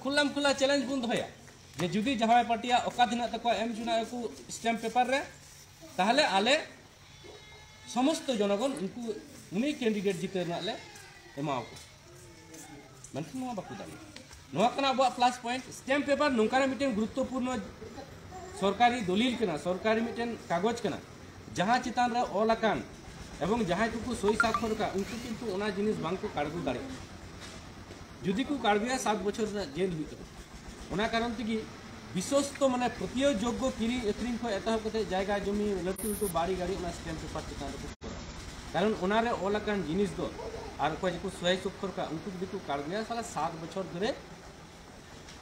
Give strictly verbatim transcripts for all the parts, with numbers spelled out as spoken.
ᱠᱷᱩᱞᱟᱢ ᱠᱷᱩᱞᱟ challenge ᱵᱚᱱ ᱫᱚᱦᱚᱭᱟ ᱡᱮ ᱡᱩᱫᱤ ᱡᱟᱦᱟᱸᱭ ᱯᱟᱨᱴᱤᱭᱟᱜ ᱚᱠᱟᱛ ᱦᱮᱱᱟᱜ ᱛᱟᱠᱚᱣᱟ ᱮᱢ ᱡᱚᱱᱟᱜ ᱟᱠᱚ ᱥᱴᱮᱢᱯ ᱯᱮᱯᱟᱨ ᱨᱮ, ᱛᱟᱦᱚᱞᱮ ᱟᱞᱮ ᱥᱚᱢᱚᱥᱛᱚ ᱡᱚᱱᱚᱜᱚᱱ ᱩᱱᱠᱩ, ᱩᱱᱤ ᱠᱮᱱᱰᱤᱰᱮᱴ ᱡᱤᱛᱟᱹᱣ ᱨᱮᱱᱟᱜ ᱞᱮ ᱮᱢᱟᱣᱟᱠᱚ᱾ ᱢᱮᱱᱠᱷᱟᱱ ᱱᱚᱣᱟ ᱵᱟᱠᱚ ᱫᱟᱲᱮᱭᱟᱜᱼᱟ᱾ ᱱᱚᱣᱟ ᱠᱟᱱᱟ ᱟᱵᱚᱣᱟᱜ ᱯᱞᱟᱥ ᱯᱚᱭᱮᱱᱴ᱾ ᱥᱴᱮᱢᱯ ᱯᱮᱯᱟᱨ ᱱᱚᱝᱠᱟᱱᱟᱜ ᱢᱤᱫᱴᱮᱱ ᱜᱩᱨᱩᱛᱛᱚᱯᱩᱨᱱᱚ ᱥᱚᱨᱠᱟᱨᱤ ᱫᱚᱞᱤᱞ ᱠᱟᱱᱟ, ᱥᱚᱨᱠᱟᱨᱤ ᱢᱤᱫᱴᱮᱱ ᱠᱟᱜᱚᱡᱽ ᱠᱟᱱᱟ, ᱡᱟᱦᱟᱸ ᱪᱮᱛᱟᱱ ᱨᱮ ᱚᱞ ᱟᱠᱟᱱ ᱮᱵᱚᱝ ᱡᱟᱦᱟᱸᱭ ᱠᱚᱠᱚ ᱥᱳᱭ ᱥᱟᱠᱷᱚᱨ ᱟᱠᱟᱫ, ᱩᱱᱠᱩ ᱠᱤᱱᱛᱩ ᱚᱱᱟ ᱡᱤᱱᱤᱥ ᱵᱟᱝᱠᱚ ᱠᱟᱲᱜᱩ ᱫᱟᱲᱮᱭᱟᱜᱼᱟ᱾ ᱡᱩᱫᱤ ᱠᱚ ᱠᱟᱲᱜᱩᱭᱟ, ᱥᱟᱛ ᱵᱚᱪᱷᱚᱨ ᱨᱮᱱᱟᱜ ᱡᱮᱞ ᱦᱩᱭᱩᱜ ᱛᱟᱠᱚᱣᱟ᱾ ᱚᱱᱟ ᱠᱟᱨᱚᱱ ᱛᱮᱜᱮ ᱵᱤᱥᱥᱚᱥᱛᱚ, ᱢᱟᱱᱮ ᱯᱟᱹᱛᱭᱟᱹᱣ ᱡᱳᱜᱽᱜᱚ ᱠᱤᱨᱤᱧ ᱟᱹᱠᱷᱨᱤᱧ ᱠᱷᱚᱱ ᱮᱛᱚᱦᱚᱵ ᱠᱟᱛᱮ ᱡᱟᱭᱜᱟ ᱡᱚᱢᱤ, ᱞᱟᱹᱴᱩ ᱞᱟᱹᱴᱩ ᱵᱟᱲᱤ ᱜᱟᱹᱲᱤ, ᱚᱱᱟ ᱥᱴᱮᱢᱯ ᱯᱮᱯᱟᱨ ᱪᱮᱛᱟᱱ ᱨᱮᱠᱚ ᱠᱚᱨᱟᱣᱟ᱾ ᱠᱟᱨᱚᱱ ᱚᱱᱟᱨᱮ ᱚᱞ ᱟᱠᱟᱱ ᱡᱤᱱᱤᱥ ᱫᱚ ᱟᱨ ᱚᱠᱚᱭ ᱡᱮᱠᱚ ᱥᱳᱭ ᱥᱟᱠᱷᱚᱨ ᱠᱟᱜ, ᱩᱱᱠᱩ ᱡᱩᱫᱤ ᱠᱚ ᱠᱟᱲᱜᱩᱭᱟ, ᱥᱟᱞᱟ ᱥᱟᱛ ᱵᱚᱪᱷᱚᱨ ᱫᱷᱚᱨᱮ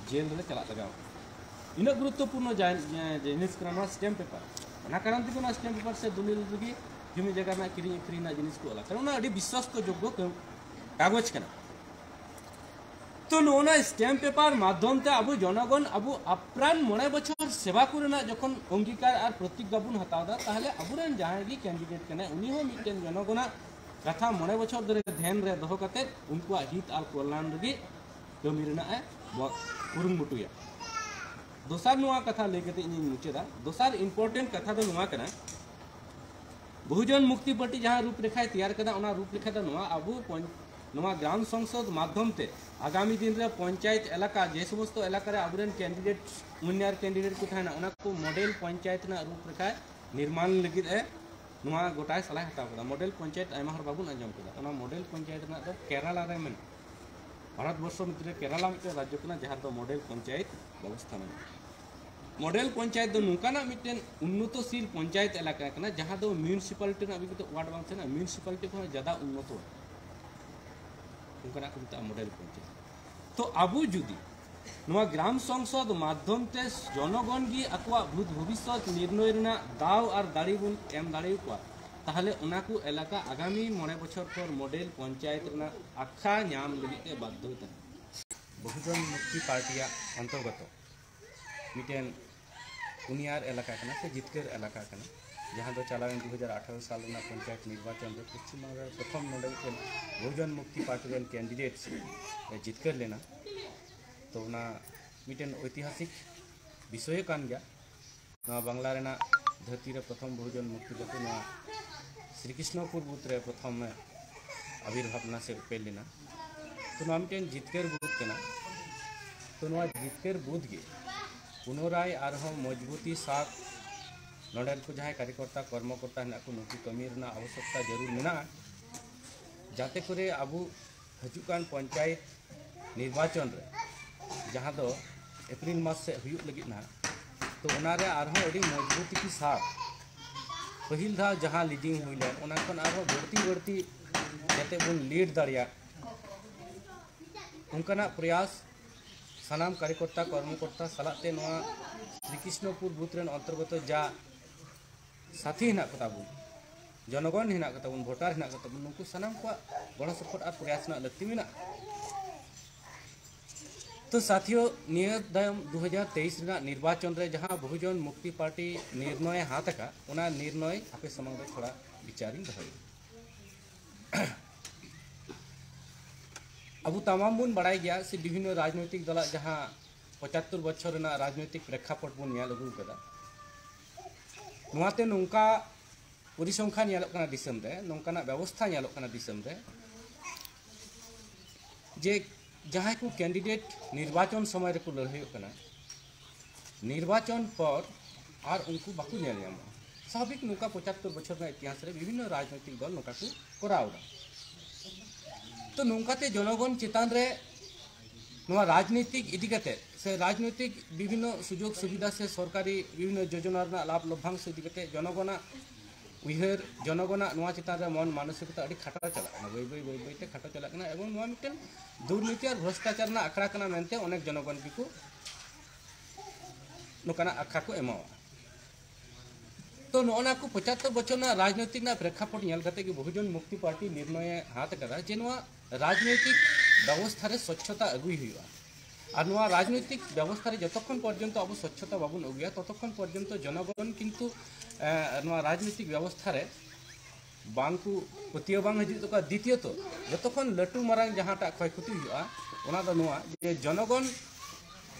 ᱡᱮᱞ ᱨᱮ ᱪᱟᱞᱟᱜ ᱞᱟᱜᱟᱣ᱾ ᱤᱱᱟᱹᱜ ᱜᱩᱨᱩᱛᱛᱚᱯᱩᱨᱱᱚ ᱡᱟ-, ᱡᱤᱱᱤᱥ ᱠᱟᱱᱟ ᱱᱚᱣᱟ ᱥᱴᱮᱢᱯ ᱯᱮᱯᱟᱨ᱾ ᱚᱱᱟ ᱠᱟᱨᱚᱱ ᱛᱮᱜᱮ ᱚᱱᱟ ᱥᱴᱮᱢᱯ ᱯᱮᱯᱟᱨ ᱥᱮ ᱫᱚᱞᱤᱞ ᱨᱮᱜᱮ ᱡᱚᱢᱤ ᱡᱟᱭᱜᱟ ᱨᱮᱱᱟᱜ ᱠᱤᱨᱤᱧ ᱟᱹᱠᱷᱨᱤᱧ ᱨᱮᱱᱟᱜ ᱡᱤᱱᱤᱥ ᱠᱚ ᱚᱞᱟ, ᱠᱟᱨᱚᱱ ᱚᱱᱟ ᱟᱹᱰᱤ ᱵᱤᱥᱥᱚᱥᱛᱚ ᱡᱳᱜᱽᱜᱚ ᱠᱟᱹ-, ᱠᱟᱜᱚᱡᱽ ᱠᱟᱱᱟ᱾ ᱛᱚ ᱱᱚᱜᱼᱚ ᱱᱟ ᱥᱴᱮᱢᱯ ᱯᱮᱯᱟᱨ ᱢᱟᱫᱽᱫᱷᱚᱢ ᱛᱮ ᱟᱵᱚ ᱡᱚᱱᱚᱜᱚᱱ ᱟᱵᱚ ᱟᱯᱨᱟᱱ ᱢᱚᱬᱮ ᱵᱚᱪᱷᱚᱨ ᱥᱮᱵᱟ ᱠᱚ ᱨᱮᱱᱟᱜ ᱡᱚᱠᱷᱚᱱ ᱚᱝᱜᱤᱠᱟᱨ ᱟᱨ ᱯᱨᱚᱛᱤᱜᱽᱜᱟ ᱵᱚᱱ ᱦᱟᱛᱟᱣ ᱮᱫᱟ, ᱛᱟᱦᱚᱞᱮ ᱟᱵᱚᱨᱮᱱ ᱡᱟᱦᱟᱸᱭ ᱜᱮ ᱠᱮᱱᱰᱤᱰᱮᱴ ᱠᱟᱱᱟᱭ, ᱩᱱᱤ ᱦᱚᱸ ᱢᱤᱫᱴᱮᱱ ᱡᱚᱱᱚᱜᱚᱱᱟᱜ ᱠᱟᱛᱷᱟ ᱢᱚᱬᱮ ᱵᱚᱪᱷᱚᱨ ᱫᱷᱚᱨᱮ ᱫᱷᱮᱱ ᱨᱮ ᱫᱚᱦᱚ ᱠᱟᱛᱮ ᱩᱱᱠᱩᱣᱟᱜ ᱦᱤᱛ ᱟᱨ ᱠᱚᱞᱭᱟᱱ ᱞᱟᱹᱜᱤᱫ ᱠᱟᱹᱢᱤ ᱨᱮᱱᱟᱜ ᱮ ᱵᱚ-, ᱠᱩᱨᱩᱢᱩᱴᱩᱭᱟ᱾ ᱫᱚᱥᱟᱨ ᱱᱚᱣᱟ ᱠᱟᱛᱷᱟ ᱞᱟᱹᱭ ᱠᱟᱛᱮ ᱤᱧᱤᱧ ᱢᱩᱪᱟᱹᱫᱟ᱾ ᱫᱚᱥᱟᱨ ᱤᱢᱯᱚᱨᱴᱮᱱᱴ ᱠᱟᱛᱷᱟ ᱫᱚ ᱱᱚᱣᱟ ᱠᱟᱱᱟ, ᱵᱚᱦᱩᱡᱚᱱ ᱢᱩᱠᱛᱤ ᱯᱟᱨᱴᱤ ᱡᱟᱦᱟᱸ ᱨᱩᱯᱨᱮᱠᱷᱟᱭ ᱛᱮᱭᱟᱨ ᱠᱟᱫᱟ, ᱚᱱᱟ ᱨᱩᱯᱨᱮᱠᱷᱟ ᱫᱚ ᱱᱚᱣᱟ, ᱟᱵᱚ ᱯᱚᱧ-, ᱱᱚᱣᱟ ᱜᱨᱟᱢ ᱥᱚᱝᱥᱚᱫ ᱢᱟᱫᱽᱫᱷᱚᱢ ᱛᱮ ᱟᱜᱟᱢᱤ ᱫᱤᱱ ᱨᱮ ᱯᱚᱧᱪᱟᱭᱮᱛ ᱮᱞᱟᱠᱟ, ᱡᱮ ᱥᱚᱢᱚᱥᱛᱚ ᱮᱞᱟᱠᱟ ᱨᱮ ᱟᱵᱚᱨᱮᱱ ᱠᱮᱱᱰᱤᱰᱮᱴ, ᱢᱩᱱᱭᱟᱨ ᱠᱮᱱᱰᱤᱰᱮᱴ ᱠᱚ ᱛᱟᱦᱮᱱᱟ, ᱚᱱᱟ ᱠᱚ ᱢᱚᱰᱮᱞ ᱯᱚᱧᱪᱟᱭᱮᱛ ᱨᱮᱱᱟᱜ ᱨᱩᱯᱨᱮᱠᱷᱟ ᱱᱤᱨᱢᱟᱱ ᱞᱟᱹᱜᱤᱫ ᱮ ᱱᱚᱣᱟ ᱜᱚᱴᱟᱭ ᱥᱟᱞᱟᱭ ᱦᱟᱛᱟᱣ ᱠᱟᱫᱟ᱾ ᱢᱚᱰᱮᱞ ᱯᱚᱧᱪᱟᱭᱮᱛ ᱟᱭᱢᱟ ᱦᱚᱲ ᱵᱟᱵᱚᱱ ᱟᱸᱡᱚᱢ ᱠᱟᱫᱟ, ᱚᱱᱟ ᱢᱚᱰᱮᱞ ᱯᱚᱧᱪᱟᱭᱮᱛ ᱨᱮᱱᱟᱜ ᱫᱚ ᱠᱮᱨᱟᱞᱟ ᱨᱮ ᱢᱮᱱᱟᱜᱼᱟ᱾ ᱵᱷᱟᱨᱚᱛ ᱵᱚᱨᱥᱚ ᱵᱷᱤᱛᱨᱤ ᱨᱮ ᱠᱮᱨᱟᱞᱟ ᱢᱤᱫᱴᱮᱱ ᱨᱟᱡᱽᱡᱚ ᱠᱟᱱᱟ, ᱡᱟᱦᱟᱸ ᱨᱮᱫᱚ ᱢᱚᱰᱮᱞ ᱯᱚᱧᱪᱟᱭᱮᱛ ᱵᱮᱵᱚᱥᱛᱷᱟ ᱢᱮᱱᱟᱜᱼᱟ᱾ ᱢᱚᱰᱮᱞ ᱯᱚᱧᱪᱟᱭᱮᱛ ᱫᱚ ᱱᱚᱝᱠᱟᱱᱟᱜ ᱢᱤᱫᱴᱮᱱ ᱩᱱᱱᱚᱛᱚᱥᱤᱞ ᱯᱚᱧᱪᱟᱭᱮᱛ ᱮᱞᱟᱠᱟ ᱠᱟᱱᱟ, ᱡᱟᱦᱟᱸ ᱫᱚ ᱢᱤᱭᱩᱱᱤᱥᱤᱯᱟᱞᱤᱴᱤ ᱨᱮᱱᱟᱜ ᱢᱤᱫᱴᱮᱱ ᱣᱟᱨᱰ ᱵᱟᱝ ᱛᱟᱦᱮᱱᱟ, ᱢᱤᱭᱩᱱᱤᱥᱤᱯᱟᱞᱤᱴᱤ ᱠᱷᱚᱱ ᱡᱟᱫᱟ ᱩᱱᱱᱚᱛᱚ, ᱚᱱᱠᱟᱱᱟᱜ ᱠᱚ ᱢᱮᱛᱟᱜᱼᱟ ᱢᱚᱰᱮᱞ ᱯᱚᱧᱪᱟᱭᱮᱛ᱾ ᱛᱚ ᱟᱵᱚ ᱡᱩᱫᱤ ᱱᱚᱣᱟ ᱜᱨᱟᱢ ᱥᱚᱝᱥᱚᱫ ᱢᱟᱫᱽᱫᱷᱚᱢ ᱛᱮ ᱡᱚᱱᱚᱜᱚᱱ ᱜᱮ ᱟᱠᱚᱣᱟᱜ ᱵᱷᱩᱛ ᱵᱷᱚᱵᱤᱥᱥᱚᱛ ᱱᱤᱨᱱᱚᱭ ᱨᱮᱱᱟᱜ ᱫᱟᱣ ᱟᱨ ᱫᱟᱲᱮ ᱵᱚᱱ ᱮᱢ ᱫᱟᱲᱮ ᱟᱠᱚᱣᱟ, ᱛᱟᱦᱚᱞᱮ ᱚᱱᱟ ᱠᱚ ᱮᱞᱟᱠᱟ ᱟᱜᱟᱢᱤ ᱢᱚᱬᱮ ᱵᱚᱪᱷᱚᱨ ᱯᱚᱨ ᱢᱚᱰᱮᱞ ᱯᱚᱧᱪᱟᱭᱮᱛ ᱨᱮᱱᱟᱜ ᱟᱠᱷᱲᱟ ᱧᱟᱢ ᱞᱟᱹᱜᱤᱫ ᱛᱮ ᱵᱟᱫᱽᱫᱷᱚ ᱛᱟᱦᱮᱱᱟ᱾ ᱵᱚᱦᱩᱡᱚᱱ ᱢᱩᱠᱛᱤ ᱯᱟᱨᱴᱤᱭᱟᱜ ᱚᱱᱛᱚᱨᱜᱚᱛᱚ ᱢᱤᱫᱴᱮᱱ ᱯᱩᱱᱭᱟᱨ ᱮᱞᱟᱠᱟ ᱠᱟᱱᱟ ᱥᱮ ᱡᱤᱛᱠᱟᱹᱨ ᱮᱞᱟᱠᱟ ᱠᱟᱱᱟ, ᱡᱟᱦᱟᱸ ᱫᱚ ᱪᱟᱞᱟᱣᱮᱱ ᱫᱩ ᱦᱟᱡᱟᱨ ᱟᱴᱷᱟᱨᱚ ᱥᱟᱞ ᱨᱮᱱᱟᱜ ᱯᱚᱧᱪᱟᱭᱮᱛ ᱱᱤᱨᱵᱟᱪᱚᱱ ᱨᱮ ᱯᱚᱥᱪᱤᱢ ᱵᱟᱝᱞᱟ ᱨᱮ ᱯᱨᱚᱛᱷᱚᱢ ᱱᱚᱰᱮ ᱢᱤᱫᱴᱮᱱ ᱵᱚᱦᱩᱡᱚᱱ ᱢᱩᱠᱛᱤ ᱯᱟᱨᱴᱤ ᱨᱮᱱ ᱠᱮᱱᱰᱤᱰᱮᱴ ᱡᱤᱛᱠᱟᱹᱨ ᱞᱮᱱᱟ᱾ ᱚᱱᱟ ᱢᱤᱫᱴᱮᱱ ᱳᱭᱛᱤᱦᱟᱥᱤᱠ ᱵᱤᱥᱚᱭ ᱠᱟᱱ ᱜᱮᱭᱟ᱾ ᱱᱚᱣᱟ ᱵᱟᱝᱞᱟ ᱨᱮᱱᱟᱜ ᱫᱷᱟᱹᱨᱛᱤ ᱨᱮ ᱯᱨᱚᱛᱷᱚᱢ ᱵᱚᱦᱩᱡᱚᱱ ᱢᱩᱠᱛᱤ ᱡᱟᱛᱷᱟ ᱱᱚᱣᱟ ᱥᱨᱤᱠᱨᱤᱥᱱᱚᱯᱩᱨ ᱵᱩᱛᱷ ᱨᱮ ᱯᱨᱚᱛᱷᱚᱢ ᱟᱵᱤᱨᱵᱷᱟᱵᱽ ᱞᱮᱱᱟ ᱥᱮ ᱩᱯᱮᱞ ᱞᱮᱱᱟ᱾ ᱛᱚ ᱱᱚᱣᱟ ᱢᱤᱫᱴᱮᱱ ᱡᱤᱛᱠᱟᱹᱨ ᱵᱩᱛᱷ ᱠᱟᱱᱟ᱾ ᱛᱚ ᱱᱚᱣᱟ ᱡᱤᱛᱠᱟᱹᱨ ᱵᱩᱛᱷ ᱜᱮ ᱯᱩᱱᱚᱨᱟᱭ ᱟᱨᱦᱚᱸ ᱢᱚᱡᱽᱵᱩᱛᱤ ᱥᱟᱛ ᱱᱚᱰᱮᱱ ᱠᱚ ᱡᱟᱦᱟᱸᱭ ᱠᱟᱨᱭᱚᱠᱚᱨᱛᱟ ᱠᱚᱨᱢᱚᱠᱚᱨᱛᱟ ᱦᱮᱱᱟᱜ ᱠᱚ, ᱱᱩᱠᱩ ᱠᱟᱹᱢᱤ ᱨᱮᱱᱟᱜ ᱟᱵᱚᱥᱭᱚᱠᱛᱟ ᱡᱟᱹᱨᱩᱲ ᱢᱮᱱᱟᱜᱼᱟ, ᱡᱟᱛᱮ ᱠᱚᱨᱮ ᱟᱵᱚ ᱦᱤᱡᱩᱜ ᱠᱟᱱ ᱯᱚᱧᱪᱟᱭᱮᱛ ᱱᱤᱨᱵᱟᱪᱚᱱ ᱨᱮ ᱡᱟᱦᱟᱸ ᱫᱚ ᱮᱯᱨᱤᱞ ᱢᱟᱥ ᱥᱮᱫ ᱦᱩᱭᱩᱜ ᱞᱟᱹᱜᱤᱫ ᱱᱟᱦᱟᱜ, ᱛᱚ ᱚᱱᱟᱨᱮ ᱟᱨᱦᱚᱸ ᱟᱹᱰᱤ ᱢᱚᱡᱽᱵᱩᱛᱤ ᱠᱮ ᱥᱟᱛ ᱯᱟᱹᱦᱤᱞ ᱫᱷᱟᱣ ᱡᱟᱦᱟᱸ ᱞᱤᱰᱤᱝ ᱦᱩᱭ ᱞᱮᱱ ᱚᱱᱟ ᱠᱷᱚᱱ ᱟᱨᱦᱚᱸ ᱵᱟᱹᱲᱛᱤ ᱵᱟᱹᱲᱛᱤ ᱡᱟᱛᱮ ᱵᱚᱱ ᱞᱤᱰ ᱫᱟᱲᱮᱭᱟᱜ, ᱚᱱᱠᱟᱱᱟᱜ ᱯᱨᱚᱭᱟᱥ ᱥᱟᱱᱟᱢ ᱠᱟᱨᱭᱚᱠᱚᱨᱛᱟ ᱠᱚᱨᱢᱚᱠᱚᱨᱛᱟ ᱥᱟᱞᱟᱜ ᱛᱮ ᱱᱚᱣᱟ ᱥᱨᱤᱠᱨᱤᱥᱱᱚᱯᱩᱨ ᱵᱩᱛᱷ ᱨᱮᱱ ᱚᱱᱛᱚᱨᱜᱚᱛᱚ ᱡᱟ ᱥᱟᱛᱷᱤ ᱦᱮᱱᱟᱜ ᱠᱚᱛᱟ ᱵᱚᱱ, ᱡᱚᱱᱚᱜᱚᱱ ᱦᱮᱱᱟᱜ ᱠᱚᱛᱟ ᱵᱚᱱ, ᱵᱷᱳᱴᱟᱨ ᱦᱮᱱᱟᱜ ᱠᱚᱛᱟ ᱵᱚᱱ, ᱱᱩᱠᱩ ᱥᱟᱱᱟᱢ ᱠᱚᱣᱟᱜ ᱜᱚᱲᱚ ᱥᱚᱯᱚᱦᱚᱫ ᱟᱨ ᱯᱨᱚᱭᱟᱥ ᱨᱮᱱᱟᱜ ᱞᱟᱹᱠᱛᱤ ᱢᱮᱱᱟᱜᱼᱟ᱾ ᱛᱚ ᱥᱟᱛᱷᱤᱭᱳ, ᱱᱤᱭᱟᱹ ᱛᱟᱭᱚᱢ ᱫᱩ ᱦᱟᱡᱟᱨ ᱛᱮᱭᱤᱥ ᱨᱮᱱᱟᱜ ᱱᱤᱨᱵᱟᱪᱚᱱ ᱨᱮ ᱡᱟᱦᱟᱸ ᱵᱚᱦᱩᱡᱚᱱ ᱢᱩᱠᱛᱤ ᱯᱟᱨᱴᱤ ᱱᱤᱨᱱᱚᱭᱮ ᱦᱟᱛ ᱟᱠᱟᱫ, ᱚᱱᱟ ᱱᱤᱨᱱᱚᱭ ᱟᱯᱮ ᱥᱟᱢᱟᱝ ᱨᱮ ᱛᱷᱚᱲᱟ ᱵᱤᱪᱟᱨᱤᱧ ᱫᱚᱦᱚᱭᱟ᱾ ᱟᱵᱚ ᱛᱟᱢᱟᱢ ᱵᱚᱱ ᱵᱟᱲᱟᱭ ᱜᱮᱭᱟ ᱥᱮ ᱵᱤᱵᱷᱤᱱᱱᱚ ᱨᱟᱡᱽᱱᱳᱭᱛᱤᱠ ᱫᱚᱞᱟᱜ ᱡᱟᱦᱟᱸ ᱯᱚᱸᱪᱟᱛᱛᱳᱨ ᱵᱚᱪᱷᱚᱨ ᱨᱮᱱᱟᱜ ᱨᱟᱡᱽᱱᱳᱭᱛᱤᱠ ᱯᱨᱮᱠᱠᱷᱟᱯᱚᱴ ᱵᱚᱱ ᱧᱮᱞ ᱟᱹᱜᱩ ᱟᱠᱟᱫᱟ, ᱱᱚᱣᱟᱛᱮ ᱱᱚᱝᱠᱟ ᱯᱚᱨᱤᱥᱚᱝᱠᱷᱟᱱ ᱧᱮᱞᱚᱜ ᱠᱟᱱᱟ ᱫᱤᱥᱚᱢ ᱨᱮ, ᱱᱚᱝᱠᱟᱱᱟᱜ ᱵᱮᱵᱚᱥᱛᱷᱟ ᱧᱮᱞᱚᱜ ᱠᱟᱱᱟ ᱫᱤᱥᱚᱢ ᱨᱮ, ᱡᱮ ᱡᱟᱦᱟᱸᱭ ᱠᱚ ᱠᱮᱱᱰᱤᱰᱮᱴ ᱱᱤᱨᱵᱟᱪᱚᱱ ᱥᱚᱢᱚᱭ ᱨᱮᱠᱚ ᱞᱟᱹᱲᱦᱟᱹᱭᱚᱜ ᱠᱟᱱᱟ, ᱱᱤᱨᱵᱟᱪᱚᱱ ᱯᱚᱨ ᱟᱨ ᱩᱱᱠᱩ ᱵᱟᱠᱚ ᱧᱮᱞ ᱧᱟᱢᱚᱜᱼᱟ᱾ ᱥᱟᱵᱷᱟᱵᱤᱠ ᱱᱚᱝᱠᱟ ᱯᱚᱸᱪᱟᱛᱛᱳᱨ ᱵᱚᱪᱷᱚᱨ ᱨᱮᱱᱟᱜ ᱤᱛᱤᱦᱟᱥ ᱨᱮ ᱵᱤᱵᱷᱤᱱᱱᱚ ᱨᱟᱡᱽᱱᱳᱭᱛᱤᱠ ᱫᱚᱞ ᱱᱚᱝᱠᱟ ᱠᱚ ᱠᱚᱨᱟᱣ ᱮᱫᱟ᱾ ᱛᱚ ᱱᱚᱝᱠᱟᱛᱮ ᱡᱚᱱᱚᱜᱚᱱ ᱪᱮᱛᱟᱱ ᱨᱮ ᱱᱚᱣᱟ ᱨᱟᱡᱽᱱᱤᱛᱤᱠ ᱤᱫᱤ ᱠᱟᱛᱮ ᱥᱮ ᱨᱟᱡᱽᱱᱳᱭᱛᱤᱠ ᱵᱤᱵᱷᱤᱱᱱᱚ ᱥᱩᱡᱳᱜᱽ ᱥᱩᱵᱤᱫᱷᱟ ᱥᱮ ᱥᱚᱨᱠᱟᱨᱤ ᱵᱤᱵᱷᱤᱱᱱᱚ ᱡᱳᱡᱚᱱᱟ ᱨᱮᱱᱟᱜ ᱞᱟᱵᱷ ᱞᱚᱵᱷᱟᱝᱥ ᱤᱫᱤ ᱠᱟᱛᱮ ᱡᱚᱱᱚᱜᱚᱱᱟᱜ ᱩᱭᱦᱟᱹᱨ, ᱡᱚᱱᱚᱜᱚᱱᱟᱜ ᱱᱚᱣᱟ ᱪᱮᱛᱟᱱ ᱨᱮ ᱢᱚᱱ ᱢᱟᱱᱚᱥᱤᱠᱚᱛᱟ ᱟᱹᱰᱤ ᱠᱷᱟᱴᱚ ᱪᱟᱞᱟᱜ ᱠᱟᱱᱟ, ᱵᱟᱹᱭ ᱵᱟᱹᱭ ᱵᱟᱹᱭ ᱵᱟᱹᱭ ᱛᱮ ᱠᱷᱟᱴᱚ ᱪᱟᱞᱟᱜ ᱠᱟᱱᱟ᱾ ᱮᱵᱚᱝ ᱱᱚᱣᱟ ᱢᱤᱫᱴᱮᱱ ᱫᱩᱨᱱᱤᱛᱤ ᱟᱨ ᱵᱷᱨᱚᱥᱴᱟᱪᱟᱨ ᱨᱮᱱᱟᱜ ᱟᱠᱷᱲᱟ ᱠᱟᱱᱟ ᱢᱮᱱᱛᱮ ᱚᱱᱮᱠ ᱡᱚᱱᱚᱜᱚᱱ ᱜᱮᱠᱚ ᱱᱚᱝᱠᱟᱱᱟᱜ ᱟᱠᱷᱲᱟ ᱠᱚ ᱮᱢᱟᱣᱟ᱾ ᱛᱚ ᱱᱚᱜᱼᱚ ᱱᱟ ᱠᱚ ᱯᱚᱸᱪᱟᱛᱛᱳᱨ ᱵᱚᱪᱷᱚᱨ ᱨᱮᱱᱟᱜ ᱨᱟᱡᱽᱱᱳᱭᱛᱤᱠ ᱨᱮᱱᱟᱜ ᱯᱨᱮᱠᱠᱷᱟᱯᱚᱴ ᱧᱮᱞ ᱠᱟᱛᱮ ᱜᱮ ᱵᱚᱦᱩᱡᱚᱱ ᱢᱩᱠᱛᱤ ᱯᱟᱨᱴᱤ ᱱᱤᱨᱱᱚᱭᱮ ᱦᱟᱛ ᱟᱠᱟᱫᱟ ᱡᱮ ᱱᱚᱣᱟ ᱨᱟᱡᱽᱱᱳᱭᱛᱤᱠ ᱵᱮᱵᱚᱥᱛᱷᱟ ᱨᱮ ᱥᱚᱪᱪᱷᱚᱛᱟ ᱟᱹᱜᱩᱭ ᱦᱩᱭᱩᱜᱼᱟ᱾ ᱟᱨ ᱱᱚᱣᱟ ᱨᱟᱡᱽᱱᱳᱭᱛᱤᱠ ᱵᱮᱵᱚᱥᱛᱷᱟ ᱨᱮ ᱡᱚᱛᱚᱠᱷᱚᱱ ᱯᱚᱨᱡᱚᱱᱛᱚ ᱟᱵᱚ ᱥᱚᱪᱪᱷᱚᱛᱟ ᱵᱟᱵᱚᱱ ᱟᱹᱜᱩᱭᱟ, ᱛᱚᱛᱚᱠᱷᱚᱱ ᱯᱚᱨᱡᱚᱱᱛᱚ ᱡᱚᱱᱚᱜᱚᱱ ᱠᱤᱱᱛᱩ, ᱮ, ᱱᱚᱣᱟ ᱨᱟᱡᱽᱱᱳᱭᱛᱤᱠ ᱵᱮᱵᱚᱥᱛᱷᱟ ᱨᱮ ᱵᱟᱝ ᱠᱚ ᱯᱟᱹᱛᱭᱟᱹᱣ ᱵᱟᱝ ᱦᱤᱡᱩᱜ ᱛᱟᱠᱚᱣᱟ᱾ ᱫᱤᱛᱤᱭᱚᱛᱚ, ᱡᱚᱛᱚᱠᱷᱚᱱ ᱞᱟᱹᱴᱩ ᱢᱟᱨᱟᱝ ᱡᱟᱦᱟᱸᱴᱟᱜ ᱠᱷᱚᱭ ᱠᱷᱚᱛᱤ ᱦᱩᱭᱩᱜᱼᱟ, ᱚᱱᱟ ᱫᱚ ᱱᱚᱣᱟ ᱡᱮ ᱡᱚᱱᱚᱜᱚᱱ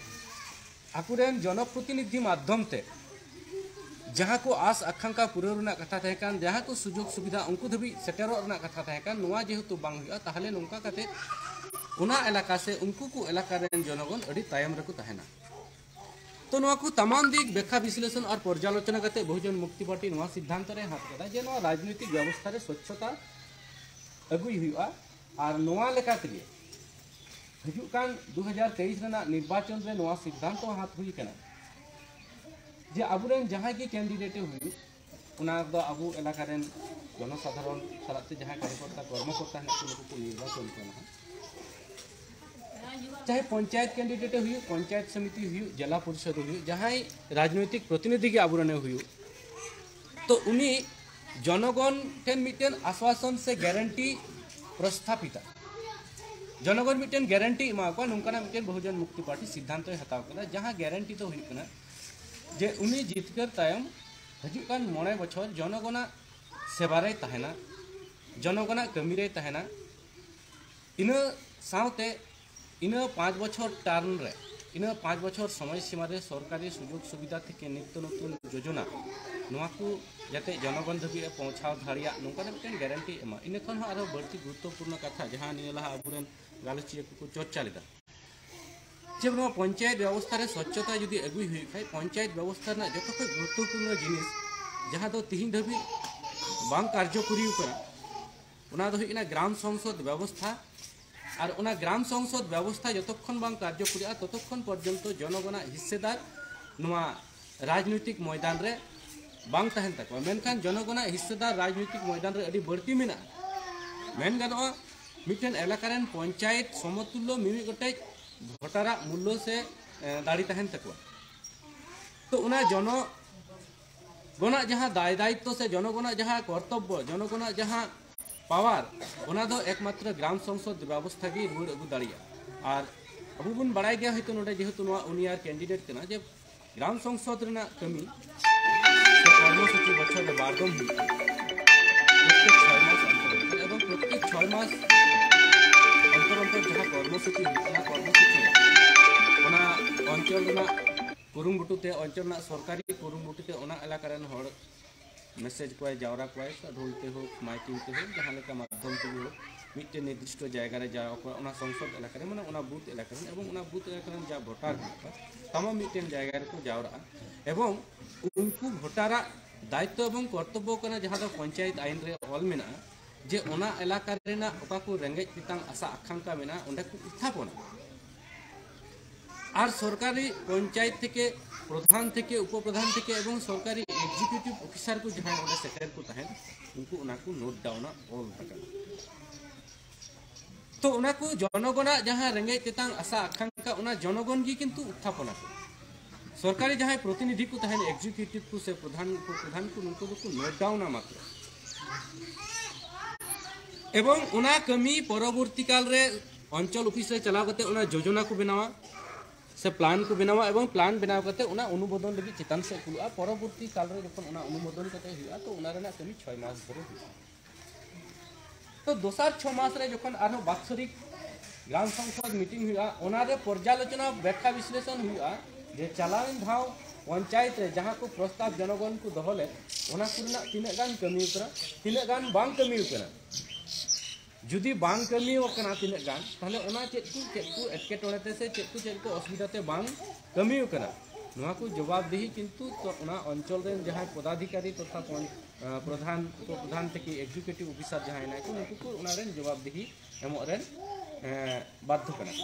ᱟᱠᱚᱨᱮᱱ ᱡᱚᱱᱚᱯᱨᱚᱛᱤᱱᱤᱫᱷᱤ ᱢᱟᱫᱽᱫᱷᱚᱢ ᱛᱮ ᱡᱟᱦᱟᱸ ᱠᱚ ᱟᱥ ᱟᱠᱟᱝᱠᱷᱟ ᱯᱩᱨᱟᱹᱣ ᱨᱮᱱᱟᱜ ᱠᱟᱛᱷᱟ ᱛᱟᱦᱮᱸ ᱠᱟᱱ, ᱡᱟᱦᱟᱸ ᱠᱚ ᱥᱩᱡᱳᱜᱽ ᱥᱩᱵᱤᱫᱷᱟ ᱩᱱᱠᱩ ᱫᱷᱟᱹᱵᱤᱡ ᱥᱮᱴᱮᱨᱚᱜ ᱨᱮᱱᱟᱜ ᱠᱟᱛᱷᱟ ᱛᱟᱦᱮᱸ ᱠᱟᱱ, ᱱᱚᱣᱟ ᱡᱮᱦᱮᱛᱩ ᱵᱟᱝ ᱦᱩᱭᱩᱜᱼᱟ, ᱛᱟᱦᱚᱞᱮ ᱱᱚᱝᱠᱟ ᱠᱟᱛᱮ ᱚᱱᱟ ᱮᱞᱟᱠᱟ ᱥᱮ ᱩᱱᱠᱩ ᱠᱚ ᱮᱞᱟᱠᱟ ᱨᱮᱱ ᱡᱚᱱᱚᱜᱚᱱ ᱟᱹᱰᱤ ᱛᱟᱭᱚᱢ ᱨᱮᱠᱚ ᱛᱟᱦᱮᱱᱟ᱾ ᱛᱚ ᱱᱚᱣᱟ ᱠᱚ ᱛᱟᱢᱟᱢ ᱫᱤᱠ ᱵᱮᱠᱠᱷᱟ ᱵᱤᱥᱞᱮᱥᱚᱱ ᱟᱨ ᱯᱚᱨᱡᱟᱞᱳᱪᱚᱱᱟ ᱠᱟᱛᱮ ᱵᱚᱦᱩᱡᱚᱱ ᱢᱩᱠᱛᱤ ᱯᱟᱨᱴᱤ ᱱᱚᱣᱟ ᱥᱤᱫᱽᱫᱷᱟᱱᱛᱚ ᱨᱮ ᱦᱟᱛ ᱠᱟᱫᱟ ᱡᱮ ᱱᱚᱣᱟ ᱨᱟᱡᱽᱱᱳᱭᱛᱤᱠ ᱵᱮᱵᱚᱥᱛᱷᱟ ᱨᱮ ᱥᱚᱪᱪᱷᱚᱛᱟ ᱟᱹᱜᱩᱭ ᱦᱩᱭᱩᱜᱼᱟ᱾ ᱟᱨ ᱱᱚᱣᱟ ᱞᱮᱠᱟ ᱛᱮᱜᱮ ᱦᱤᱡᱩᱜ ᱠᱟᱱ ᱫᱩ ᱦᱟᱡᱟᱨ ᱛᱮᱭᱤᱥ ᱨᱮᱱᱟᱜ ᱱᱤᱨᱵᱟᱪᱚᱱ ᱨᱮ ᱱᱚᱣᱟ ᱥᱤᱫᱽᱫᱷᱟᱱᱛᱚ ᱦᱟᱛ ᱦᱩᱭ ᱠᱟᱱᱟ ᱡᱮ ᱟᱵᱚᱨᱮᱱ ᱡᱟᱦᱟᱸᱭ ᱜᱮ ᱠᱮᱱᱰᱤᱰᱮᱴ ᱮ ᱦᱩᱭᱩᱜ, ᱚᱱᱟ ᱫᱚ ᱟᱵᱚ ᱮᱞᱟᱠᱟ ᱨᱮᱱ ᱡᱚᱱᱚᱥᱟᱫᱷᱟᱨᱚᱱ ᱥᱟᱞᱟᱜ ᱛᱮ ᱡᱟᱦᱟᱸᱭ ᱠᱟᱨᱭᱚᱠᱚᱨᱛᱟ ᱠᱚᱨᱢᱚᱠᱚᱨᱛᱟ ᱦᱮᱱᱟᱜ ᱠᱚ, ᱱᱩᱠᱩ ᱠᱚ ᱱᱤᱨᱵᱟᱪᱚᱱ ᱠᱚᱣᱟ ᱱᱟᱦᱟᱜ᱾ ᱪᱟᱦᱮ ᱯᱚᱧᱪᱟᱭᱮᱛ ᱠᱮᱱᱰᱤᱰᱮᱴ ᱮ ᱦᱩᱭᱩᱜ, ᱯᱚᱧᱪᱟᱭᱮᱛ ᱥᱚᱢᱤᱛᱤ ᱦᱩᱭᱩᱜ, ᱡᱮᱞᱟ ᱯᱚᱨᱤᱥᱚᱫ ᱦᱩᱭᱩᱜ, ᱡᱟᱦᱟᱸᱭ ᱨᱟᱡᱽᱱᱳᱭᱛᱤᱠ ᱯᱨᱚᱛᱤᱱᱤᱫᱷᱤ ᱜᱮ ᱟᱵᱚᱨᱮᱱ ᱮ ᱦᱩᱭᱩᱜ, ᱛᱚ ᱩᱱᱤ ᱡᱚᱱᱚᱜᱚᱱ ᱴᱷᱮᱱ ᱢᱤᱫᱴᱮᱱ ᱟᱥᱣᱟᱥᱚᱱ ᱥᱮ ᱜᱮᱨᱮᱱᱴᱤ ᱯᱨᱚᱥᱛᱷᱟᱯᱤᱛᱟ᱾ ᱡᱚᱱᱚᱜᱚᱱ ᱢᱤᱫᱴᱮᱱ ᱜᱮᱨᱮᱱᱴᱤ ᱮᱢᱟ ᱠᱚᱣᱟ, ᱱᱚᱝᱠᱟᱱᱟᱜ ᱢᱤᱫᱴᱮᱱ ᱵᱚᱦᱩᱡᱚᱱ ᱢᱩᱠᱛᱤ ᱯᱟᱨᱴᱤ ᱥᱤᱫᱽᱫᱷᱟᱱᱛᱚᱭ ᱦᱟᱛᱟᱣ ᱠᱟᱫᱟ, ᱡᱟᱦᱟᱸ ᱜᱮᱨᱮᱱᱴᱤ ᱫᱚ ᱦᱩᱭᱩᱜ ᱠᱟᱱᱟ ᱡᱮ ᱩᱱᱤ ᱡᱤᱛᱠᱟᱹᱨ ᱛᱟᱭᱚᱢ ᱦᱤᱡᱩᱜ ᱠᱟᱱ ᱢᱚᱬᱮ ᱵᱚᱪᱷᱚᱨ ᱡᱚᱱᱚᱜᱚᱱᱟᱜ ᱥᱮᱵᱟ ᱨᱮᱭ ᱛᱟᱦᱮᱱᱟ, ᱡᱚᱱᱚᱜᱚᱱᱟᱜ ᱠᱟᱹᱢᱤ ᱨᱮᱭ ᱛᱟᱦᱮᱱᱟ᱾ ᱤᱱᱟᱹ ᱥᱟᱶᱛᱮ ᱤᱱᱟᱹ ᱯᱟᱸᱪ ᱵᱚᱪᱷᱚᱨ ᱴᱟᱨᱢ ᱨᱮ, ᱤᱱᱟᱹ ᱯᱟᱸᱪ ᱵᱚᱪᱷᱚᱨ ᱥᱚᱢᱚᱭ ᱥᱤᱢᱟ ᱨᱮ ᱥᱚᱨᱠᱟᱨᱤ ᱥᱩᱡᱳᱜᱽ ᱥᱩᱵᱤᱫᱷᱟ ᱛᱷᱮᱠᱮ ᱱᱤᱛᱛᱚ ᱱᱚᱛᱩᱱ ᱡᱳᱡᱚᱱᱟ, ᱱᱚᱣᱟ ᱠᱚ ᱡᱟᱛᱮ ᱡᱚᱱᱚᱜᱚᱱ ᱫᱷᱟᱹᱵᱤᱡ ᱮ ᱯᱳᱸᱣᱪᱷᱟᱣ ᱫᱟᱲᱮᱭᱟᱜ, ᱱᱚᱝᱠᱟᱱᱟᱜ ᱢᱤᱫᱴᱮᱱ ᱜᱮᱨᱮᱱᱴᱤ ᱮᱢᱟ᱾ ᱤᱱᱟᱹ ᱠᱷᱚᱱ ᱦᱚᱸ ᱟᱨᱦᱚᱸ ᱵᱟᱹᱲᱛᱤ ᱜᱩᱨᱩᱛᱛᱚᱯᱩᱨᱱᱚ ᱠᱟᱛᱷᱟ, ᱡᱟᱦᱟᱸ ᱱᱤᱭᱟᱹ ᱞᱟᱦᱟ ᱟᱵᱚᱨᱮᱱ ᱜᱟᱞᱚᱪᱤᱭᱟᱹ ᱠᱚᱠᱚ ᱪᱚᱨᱪᱟ ᱞᱮᱫᱟ, ᱡᱮ ᱱᱚᱣᱟ ᱯᱚᱧᱪᱟᱭᱮᱛ ᱵᱮᱵᱚᱥᱛᱷᱟ ᱨᱮ ᱥᱚᱪᱪᱷᱚᱛᱟ ᱡᱩᱫᱤ ᱟᱹᱜᱩᱭ ᱦᱩᱭᱩᱜ ᱠᱷᱟᱡ, ᱯᱚᱧᱪᱟᱭᱮᱛ ᱵᱮᱵᱚᱥᱛᱷᱟ ᱨᱮᱱᱟᱜ ᱡᱚᱛᱚ ᱠᱷᱚᱱ ᱜᱩᱨᱩᱛᱛᱚᱯᱩᱨᱱᱚ ᱡᱤᱱᱤᱥ, ᱡᱟᱦᱟᱸ ᱫᱚ ᱛᱤᱦᱤᱧ ᱫᱷᱟᱹᱵᱤᱡ ᱵᱟᱝ ᱠᱟᱨᱡᱚᱠᱚᱨᱤ ᱟᱠᱟᱱᱟ, ᱚᱱᱟ ᱫᱚ ᱦᱩᱭᱩᱜ ᱠᱟᱱᱟ ᱜᱨᱟᱢ ᱥᱚᱝᱥᱚᱫᱽ ᱵᱮᱵᱚᱥᱛᱷᱟ᱾ ᱟᱨ ᱚᱱᱟ ᱜᱨᱟᱢ ᱥᱚᱝᱥᱚᱫᱽ ᱵᱮᱵᱚᱥᱛᱷᱟ ᱡᱚᱛᱚᱠᱷᱚᱱ ᱵᱟᱝ ᱠᱟᱨᱡᱚᱠᱚᱨᱤᱜᱼᱟ, ᱛᱚᱛᱚᱠᱷᱚᱱ ᱯᱚᱨᱡᱚᱱᱛᱚ ᱡᱚᱱᱚᱜᱚᱱᱟᱜ ᱦᱤᱥᱥᱮᱫᱟᱨ ᱱᱚᱣᱟ ᱨᱟᱡᱽᱱᱳᱭᱛᱤᱠ ᱢᱚᱭᱫᱟᱱ ᱨᱮ ᱵᱟᱝ ᱛᱟᱦᱮᱱ ᱛᱟᱠᱚᱣᱟ᱾ ᱢᱮᱱᱠᱷᱟᱱ ᱡᱚᱱᱚᱜᱚᱱᱟᱜ ᱦᱤᱥᱥᱮᱫᱟᱨ ᱨᱟᱡᱽᱱᱳᱭᱛᱤᱠ ᱢᱚᱭᱫᱟᱱ ᱨᱮ ᱟᱹᱰᱤ ᱵᱟᱹᱲᱛᱤ ᱢᱮᱱᱟᱜᱼᱟ᱾ ᱢᱮᱱ ᱜᱟᱱᱚᱜᱼᱟ, ᱢᱤᱫᱴᱮᱱ ᱮᱞᱟᱠᱟ ᱨᱮᱱ ᱯᱚᱧᱪᱟᱭᱮᱛ ᱥᱚᱢᱚᱛᱩᱞᱞᱚ ᱢᱤᱢᱤᱫ ᱜᱚᱴᱮᱡ ᱵᱷᱳᱴᱟᱨᱟᱜ ᱢᱩᱞᱞᱚ ᱥᱮ, ᱮ, ᱫᱟᱲᱮ ᱛᱟᱦᱮᱱ ᱛᱟᱠᱚᱣᱟ᱾ ᱛᱚ ᱚᱱᱟ ᱡᱚᱱᱚᱜᱚᱱᱟᱜ ᱡᱟᱦᱟᱸ ᱫᱟᱭ ᱫᱟᱭᱤᱛᱛᱚ ᱥᱮ ᱡᱚᱱᱚᱜᱚᱱᱟᱜ ᱡᱟᱦᱟᱸ ᱠᱚᱨᱛᱚᱵᱵᱚ, ᱡᱚᱱᱚᱜᱚᱱᱟᱜ ᱡᱟᱦᱟᱸ ᱯᱟᱣᱟᱨ, ᱚᱱᱟ ᱫᱚ ᱮᱠᱢᱟᱛᱨᱚ ᱜᱨᱟᱢ ᱥᱚᱝᱥᱚᱫᱽ ᱵᱮᱵᱚᱥᱛᱷᱟ ᱜᱮ ᱨᱩᱣᱟᱹᱲ ᱟᱹᱜᱩ ᱫᱟᱲᱮᱭᱟᱜᱼᱟ᱾ ᱟᱨ ᱟᱵᱚ ᱵᱚᱱ ᱵᱟᱲᱟᱭ ᱜᱮᱭᱟ, ᱦᱚᱭᱛᱳ ᱱᱚᱰᱮ ᱡᱮᱦᱮᱛᱩ ᱱᱚᱣᱟ ᱩᱱᱤ ᱟᱨ ᱠᱮᱱᱰᱤᱰᱮᱴ ᱠᱟᱱᱟ, ᱡᱮ ᱜᱨᱟᱢ ᱥᱚᱝᱥᱚᱫᱽ ᱨᱮᱱᱟᱜ ᱠᱟᱹᱢᱤ ᱥᱮ ᱠᱚᱨᱢᱚᱥᱩᱪᱤ ᱵᱚᱪᱷᱚᱨ ᱨᱮ ᱵᱟᱨ ᱫᱚᱢ ᱦᱩᱭᱩᱜᱼᱟ, ᱯᱨᱚᱛᱮᱠ ᱪᱷᱚᱭ ᱢᱟᱥ ᱚᱱᱛᱚᱨ ᱚᱱᱛᱚᱨ, ᱮᱵᱚᱝ ᱯᱨᱚᱛᱮᱠ ᱪᱷᱚᱭ ᱢᱟᱥ ᱚᱱᱛᱚᱨ ᱡᱟᱦᱟᱸ ᱠᱚᱨᱢᱚᱥᱩᱪᱤ ᱦᱩᱭᱩᱜ ᱠᱟᱱᱟ, ᱠᱚᱨᱢᱚᱥᱩᱪᱤ ᱚᱱᱟ ᱚᱧᱪᱚᱞ ᱨᱮᱱᱟᱜ ᱠᱩᱨᱩᱢᱩᱴᱩ ᱛᱮ, ᱚᱧᱪᱚᱞ ᱨᱮᱱᱟᱜ ᱥᱚᱨᱠᱟᱨᱤ ᱠᱩᱨᱩᱢᱩᱴᱩ ᱛᱮ ᱚᱱᱟ ᱮᱞᱟᱠᱟ ᱨᱮᱱ ᱦᱚᱲ ᱢᱮᱥᱮᱡᱽ ᱠᱚᱣᱟᱭ, ᱡᱟᱣᱨᱟ ᱠᱚᱣᱟᱭ, ᱰᱷᱳᱞ ᱛᱮ ᱦᱳᱠ, ᱢᱟᱭᱠᱤᱝ ᱛᱮ ᱦᱳᱠ, ᱡᱟᱦᱟᱸ ᱞᱮᱠᱟ ᱢᱟᱫᱽᱫᱷᱚᱢ ᱛᱮᱜᱮ ᱦᱳᱠ, ᱢᱤᱫᱴᱮᱱ ᱱᱤᱨᱫᱤᱥᱴᱚ ᱡᱟᱭᱜᱟ ᱨᱮ ᱡᱟᱣᱨᱟ ᱠᱚᱣᱟ, ᱚᱱᱟ ᱥᱚᱝᱥᱚᱫ ᱮᱞᱟᱠᱟ ᱨᱮ, ᱢᱟᱱᱮ ᱚᱱᱟ ᱵᱩᱛᱷ ᱮᱞᱟᱠᱟ ᱨᱮᱱ, ᱮᱵᱚᱝ ᱚᱱᱟ ᱵᱩᱛᱷ ᱮᱞᱟᱠᱟ ᱨᱮᱱ ᱡᱟ ᱵᱷᱳᱴᱟᱨ ᱢᱮᱱᱟᱜ ᱠᱚᱣᱟ, ᱛᱟᱢᱟᱢ ᱢᱤᱫᱴᱮᱱ ᱡᱟᱭᱜᱟ ᱨᱮᱠᱚ ᱡᱟᱣᱨᱟᱜᱼᱟ᱾ ᱮᱵᱚᱝ ᱩᱱᱠᱩ ᱵᱷᱳᱴᱟᱨᱟᱜ ᱫᱟᱭᱤᱛᱛᱚ ᱮᱵᱚᱝ ᱠᱚᱨᱛᱚᱵᱵᱚ ᱠᱟᱱᱟ, ᱡᱟᱦᱟᱸ ᱫᱚ ᱯᱚᱧᱪᱟᱭᱮᱛ ᱟᱭᱤᱱ ᱨᱮ ᱚᱞ ᱢᱮᱱᱟᱜᱼᱟ, ᱡᱮ ᱚᱱᱟ ᱮᱞᱟᱠᱟ ᱨᱮᱱᱟᱜ ᱚᱠᱟ ᱠᱚ ᱨᱮᱸᱜᱮᱡ ᱛᱮᱛᱟᱝ ᱟᱥᱟ ᱟᱠᱟᱝᱠᱷᱟ ᱢᱮᱱᱟᱜᱼᱟ, ᱚᱸᱰᱮ ᱠᱚ ᱩᱛᱛᱷᱟᱯᱚᱱᱟ᱾ ᱟᱨ ᱥᱚᱨᱠᱟᱨᱤ ᱯᱚᱧᱪᱟᱭᱮᱛ ᱛᱷᱮᱠᱮ, ᱯᱨᱚᱫᱷᱟᱱ ᱛᱷᱮᱠᱮ, ᱩᱯᱚᱯᱨᱚᱫᱷᱟᱱ ᱛᱷᱮᱠᱮ ᱮᱵᱚᱝ ᱥᱚᱨᱠᱟᱨᱤ ᱮᱠᱡᱤᱠᱤᱭᱩᱴᱤᱵᱷ ᱚᱯᱷᱤᱥᱟᱨ ᱠᱚ ᱡᱟᱦᱟᱸᱭ ᱚᱸᱰᱮ ᱥᱮᱴᱮᱨ ᱠᱚ ᱛᱟᱦᱮᱱ, ᱩᱱᱠᱩ ᱚᱱᱟ ᱠᱚ ᱱᱳᱴ ᱰᱟᱣᱩᱱᱟ, ᱚᱞ ᱨᱟᱠᱟᱵᱟ᱾ ᱛᱚ ᱚᱱᱟ ᱠᱚ ᱡᱚᱱᱚᱜᱚᱱᱟᱜ ᱡᱟᱦᱟᱸ ᱨᱮᱸᱜᱮᱡ ᱛᱮᱛᱟᱝ ᱟᱥᱟ ᱟᱠᱟᱝᱠᱷᱟ, ᱚᱱᱟ ᱡᱚᱱᱚᱜᱚᱱ ᱜᱮ ᱠᱤᱱᱛᱩ ᱩᱛᱛᱷᱟᱯᱚᱱᱟ ᱠᱚ᱾ ᱥᱚᱨᱠᱟᱨᱤ ᱡᱟᱦᱟᱸᱭ ᱯᱨᱚᱛᱤᱱᱤᱫᱷᱤ ᱠᱚ ᱛᱟᱦᱮᱱ, ᱮᱠᱡᱤᱠᱤᱭᱩᱴᱤᱵᱷ ᱠᱚ ᱥᱮ ᱯᱨᱚᱫᱷᱟᱱ, ᱩᱯᱚᱯᱨᱚᱫᱷᱟᱱ ᱠᱚ, ᱱᱩᱠᱩ ᱫᱚᱠᱚ ᱱᱳᱴ ᱰᱟᱣᱩᱱᱟ ᱢᱟᱛᱨᱚ᱾ ᱮᱵᱚᱝ ᱚᱱᱟ ᱠᱟᱹᱢᱤ ᱯᱚᱨᱚᱵᱚᱨᱛᱤ ᱠᱟᱞ ᱨᱮ ᱚᱧᱪᱚᱞ ᱚᱯᱷᱤᱥ ᱨᱮ ᱪᱟᱞᱟᱣ ᱠᱟᱛᱮ ᱚᱱᱟ ᱡᱳᱡᱚᱱᱟ ᱠᱚ ᱵᱮᱱᱟᱣᱟ ᱥᱮ ᱯᱞᱟᱱ ᱠᱚ ᱵᱮᱱᱟᱣᱟ, ᱮᱵᱚᱝ ᱯᱞᱟᱱ ᱵᱮᱱᱟᱣ ᱠᱟᱛᱮ ᱚᱱᱟ ᱚᱱᱩᱢᱳᱫᱚᱱ ᱞᱟᱹᱜᱤᱫ ᱪᱮᱛᱟᱱ ᱥᱮᱫ ᱠᱩᱞᱩᱜᱼᱟ᱾ ᱯᱚᱨᱚᱵᱚᱨᱛᱤ ᱠᱟᱞ ᱨᱮ ᱡᱚᱠᱷᱚᱱ ᱚᱱᱟ ᱚᱱᱩᱢᱳᱫᱚᱱ ᱠᱟᱛᱮ ᱦᱩᱭᱩᱜᱼᱟ, ᱛᱚ ᱚᱱᱟ ᱨᱮᱱᱟᱜ ᱠᱟᱹᱢᱤ ᱪᱷᱚᱭ ᱢᱟᱥ ᱫᱷᱚᱨᱮ ᱦᱩᱭᱩᱜᱼᱟ᱾ ᱛᱚ ᱫᱚᱥᱟᱨ ᱪᱷᱚ ᱢᱟᱥ ᱨᱮ ᱡᱚᱠᱷᱚᱱ ᱟᱨᱦᱚᱸ ᱵᱟᱛᱥᱚᱨᱤᱠ ᱜᱨᱟᱢ ᱥᱚᱝᱥᱚᱫ ᱢᱤᱴᱤᱝ ᱦᱩᱭᱩᱜᱼᱟ, ᱚᱱᱟ ᱨᱮ ᱯᱚᱨᱡᱟᱞᱳᱪᱚᱱᱟ, ᱵᱮᱠᱠᱷᱟ ᱵᱤᱥᱞᱮᱥᱚᱱ ᱦᱩᱭᱩᱜᱼᱟ ᱡᱮ ᱪᱟᱞᱟᱣᱮᱱ ᱫᱷᱟᱣ ᱯᱚᱧᱪᱟᱭᱮᱛ ᱨᱮ ᱡᱟᱦᱟᱸ ᱠᱚ ᱯᱨᱚᱥᱛᱟᱵ ᱡᱚᱱᱚᱜᱚᱱ ᱠᱚ ᱫᱚᱦᱚ ᱞᱮᱫ, ᱚᱱᱟ ᱠᱚᱨᱮᱱᱟᱜ ᱛᱤᱱᱟᱹᱜ ᱜᱟᱱ ᱠᱟᱹᱢᱤ ᱠᱟᱱᱟ, ᱛᱤᱱᱟᱹᱜ ᱜᱟᱱ ᱵᱟᱝ ᱠᱟᱹᱢᱤ ᱠᱟᱱᱟ᱾ ᱡᱩᱫᱤ ᱵᱟᱝ ᱠᱟᱹᱢᱤ ᱟᱠᱟᱱᱟ ᱛᱤᱱᱟᱹᱜ ᱜᱟᱱ, ᱛᱟᱦᱞᱮ ᱚᱱᱟ ᱪᱮᱫ ᱠᱚ, ᱪᱮᱫ ᱠᱚ ᱮᱴᱠᱮᱴᱚᱬᱮ ᱛᱮ ᱥᱮ ᱪᱮᱫ ᱠᱚ, ᱪᱮᱫ ᱠᱚ ᱚᱥᱩᱵᱤᱫᱷᱟ ᱛᱮ ᱵᱟᱝ ᱠᱟᱹᱢᱤ ᱟᱠᱟᱱᱟ, ᱱᱚᱣᱟ ᱠᱚ ᱡᱚᱵᱟᱵ ᱫᱤᱦᱤ ᱠᱤᱱᱛᱩ ᱛᱚ ᱚᱱᱟ ᱚᱧᱪᱚᱞ ᱨᱮᱱ ᱡᱟᱦᱟᱸᱭ ᱯᱚᱫᱟᱫᱷᱤᱠᱟᱨᱤ ᱛᱚᱛᱷᱟ ᱯᱚᱧ-, ᱟᱸ, ᱯᱨᱚᱫᱷᱟᱱ, ᱩᱯᱚᱯᱨᱚᱫᱷᱟᱱ ᱛᱷᱮᱠᱮ ᱮᱠᱡᱤᱠᱤᱭᱩᱴᱤᱵᱷ ᱚᱯᱷᱤᱥᱟᱨ ᱡᱟᱦᱟᱸᱭ ᱦᱮᱱᱟᱭ ᱠᱚ, ᱱᱩᱠᱩ ᱠᱚ ᱚᱱᱟ ᱨᱮᱱ ᱡᱚᱵᱟᱵ ᱫᱤᱦᱤ ᱮᱢᱚᱜ ᱨᱮᱱ, ᱮᱸ, ᱵᱟᱫᱽᱫᱷᱚ ᱠᱟᱱᱟ ᱠᱚ᱾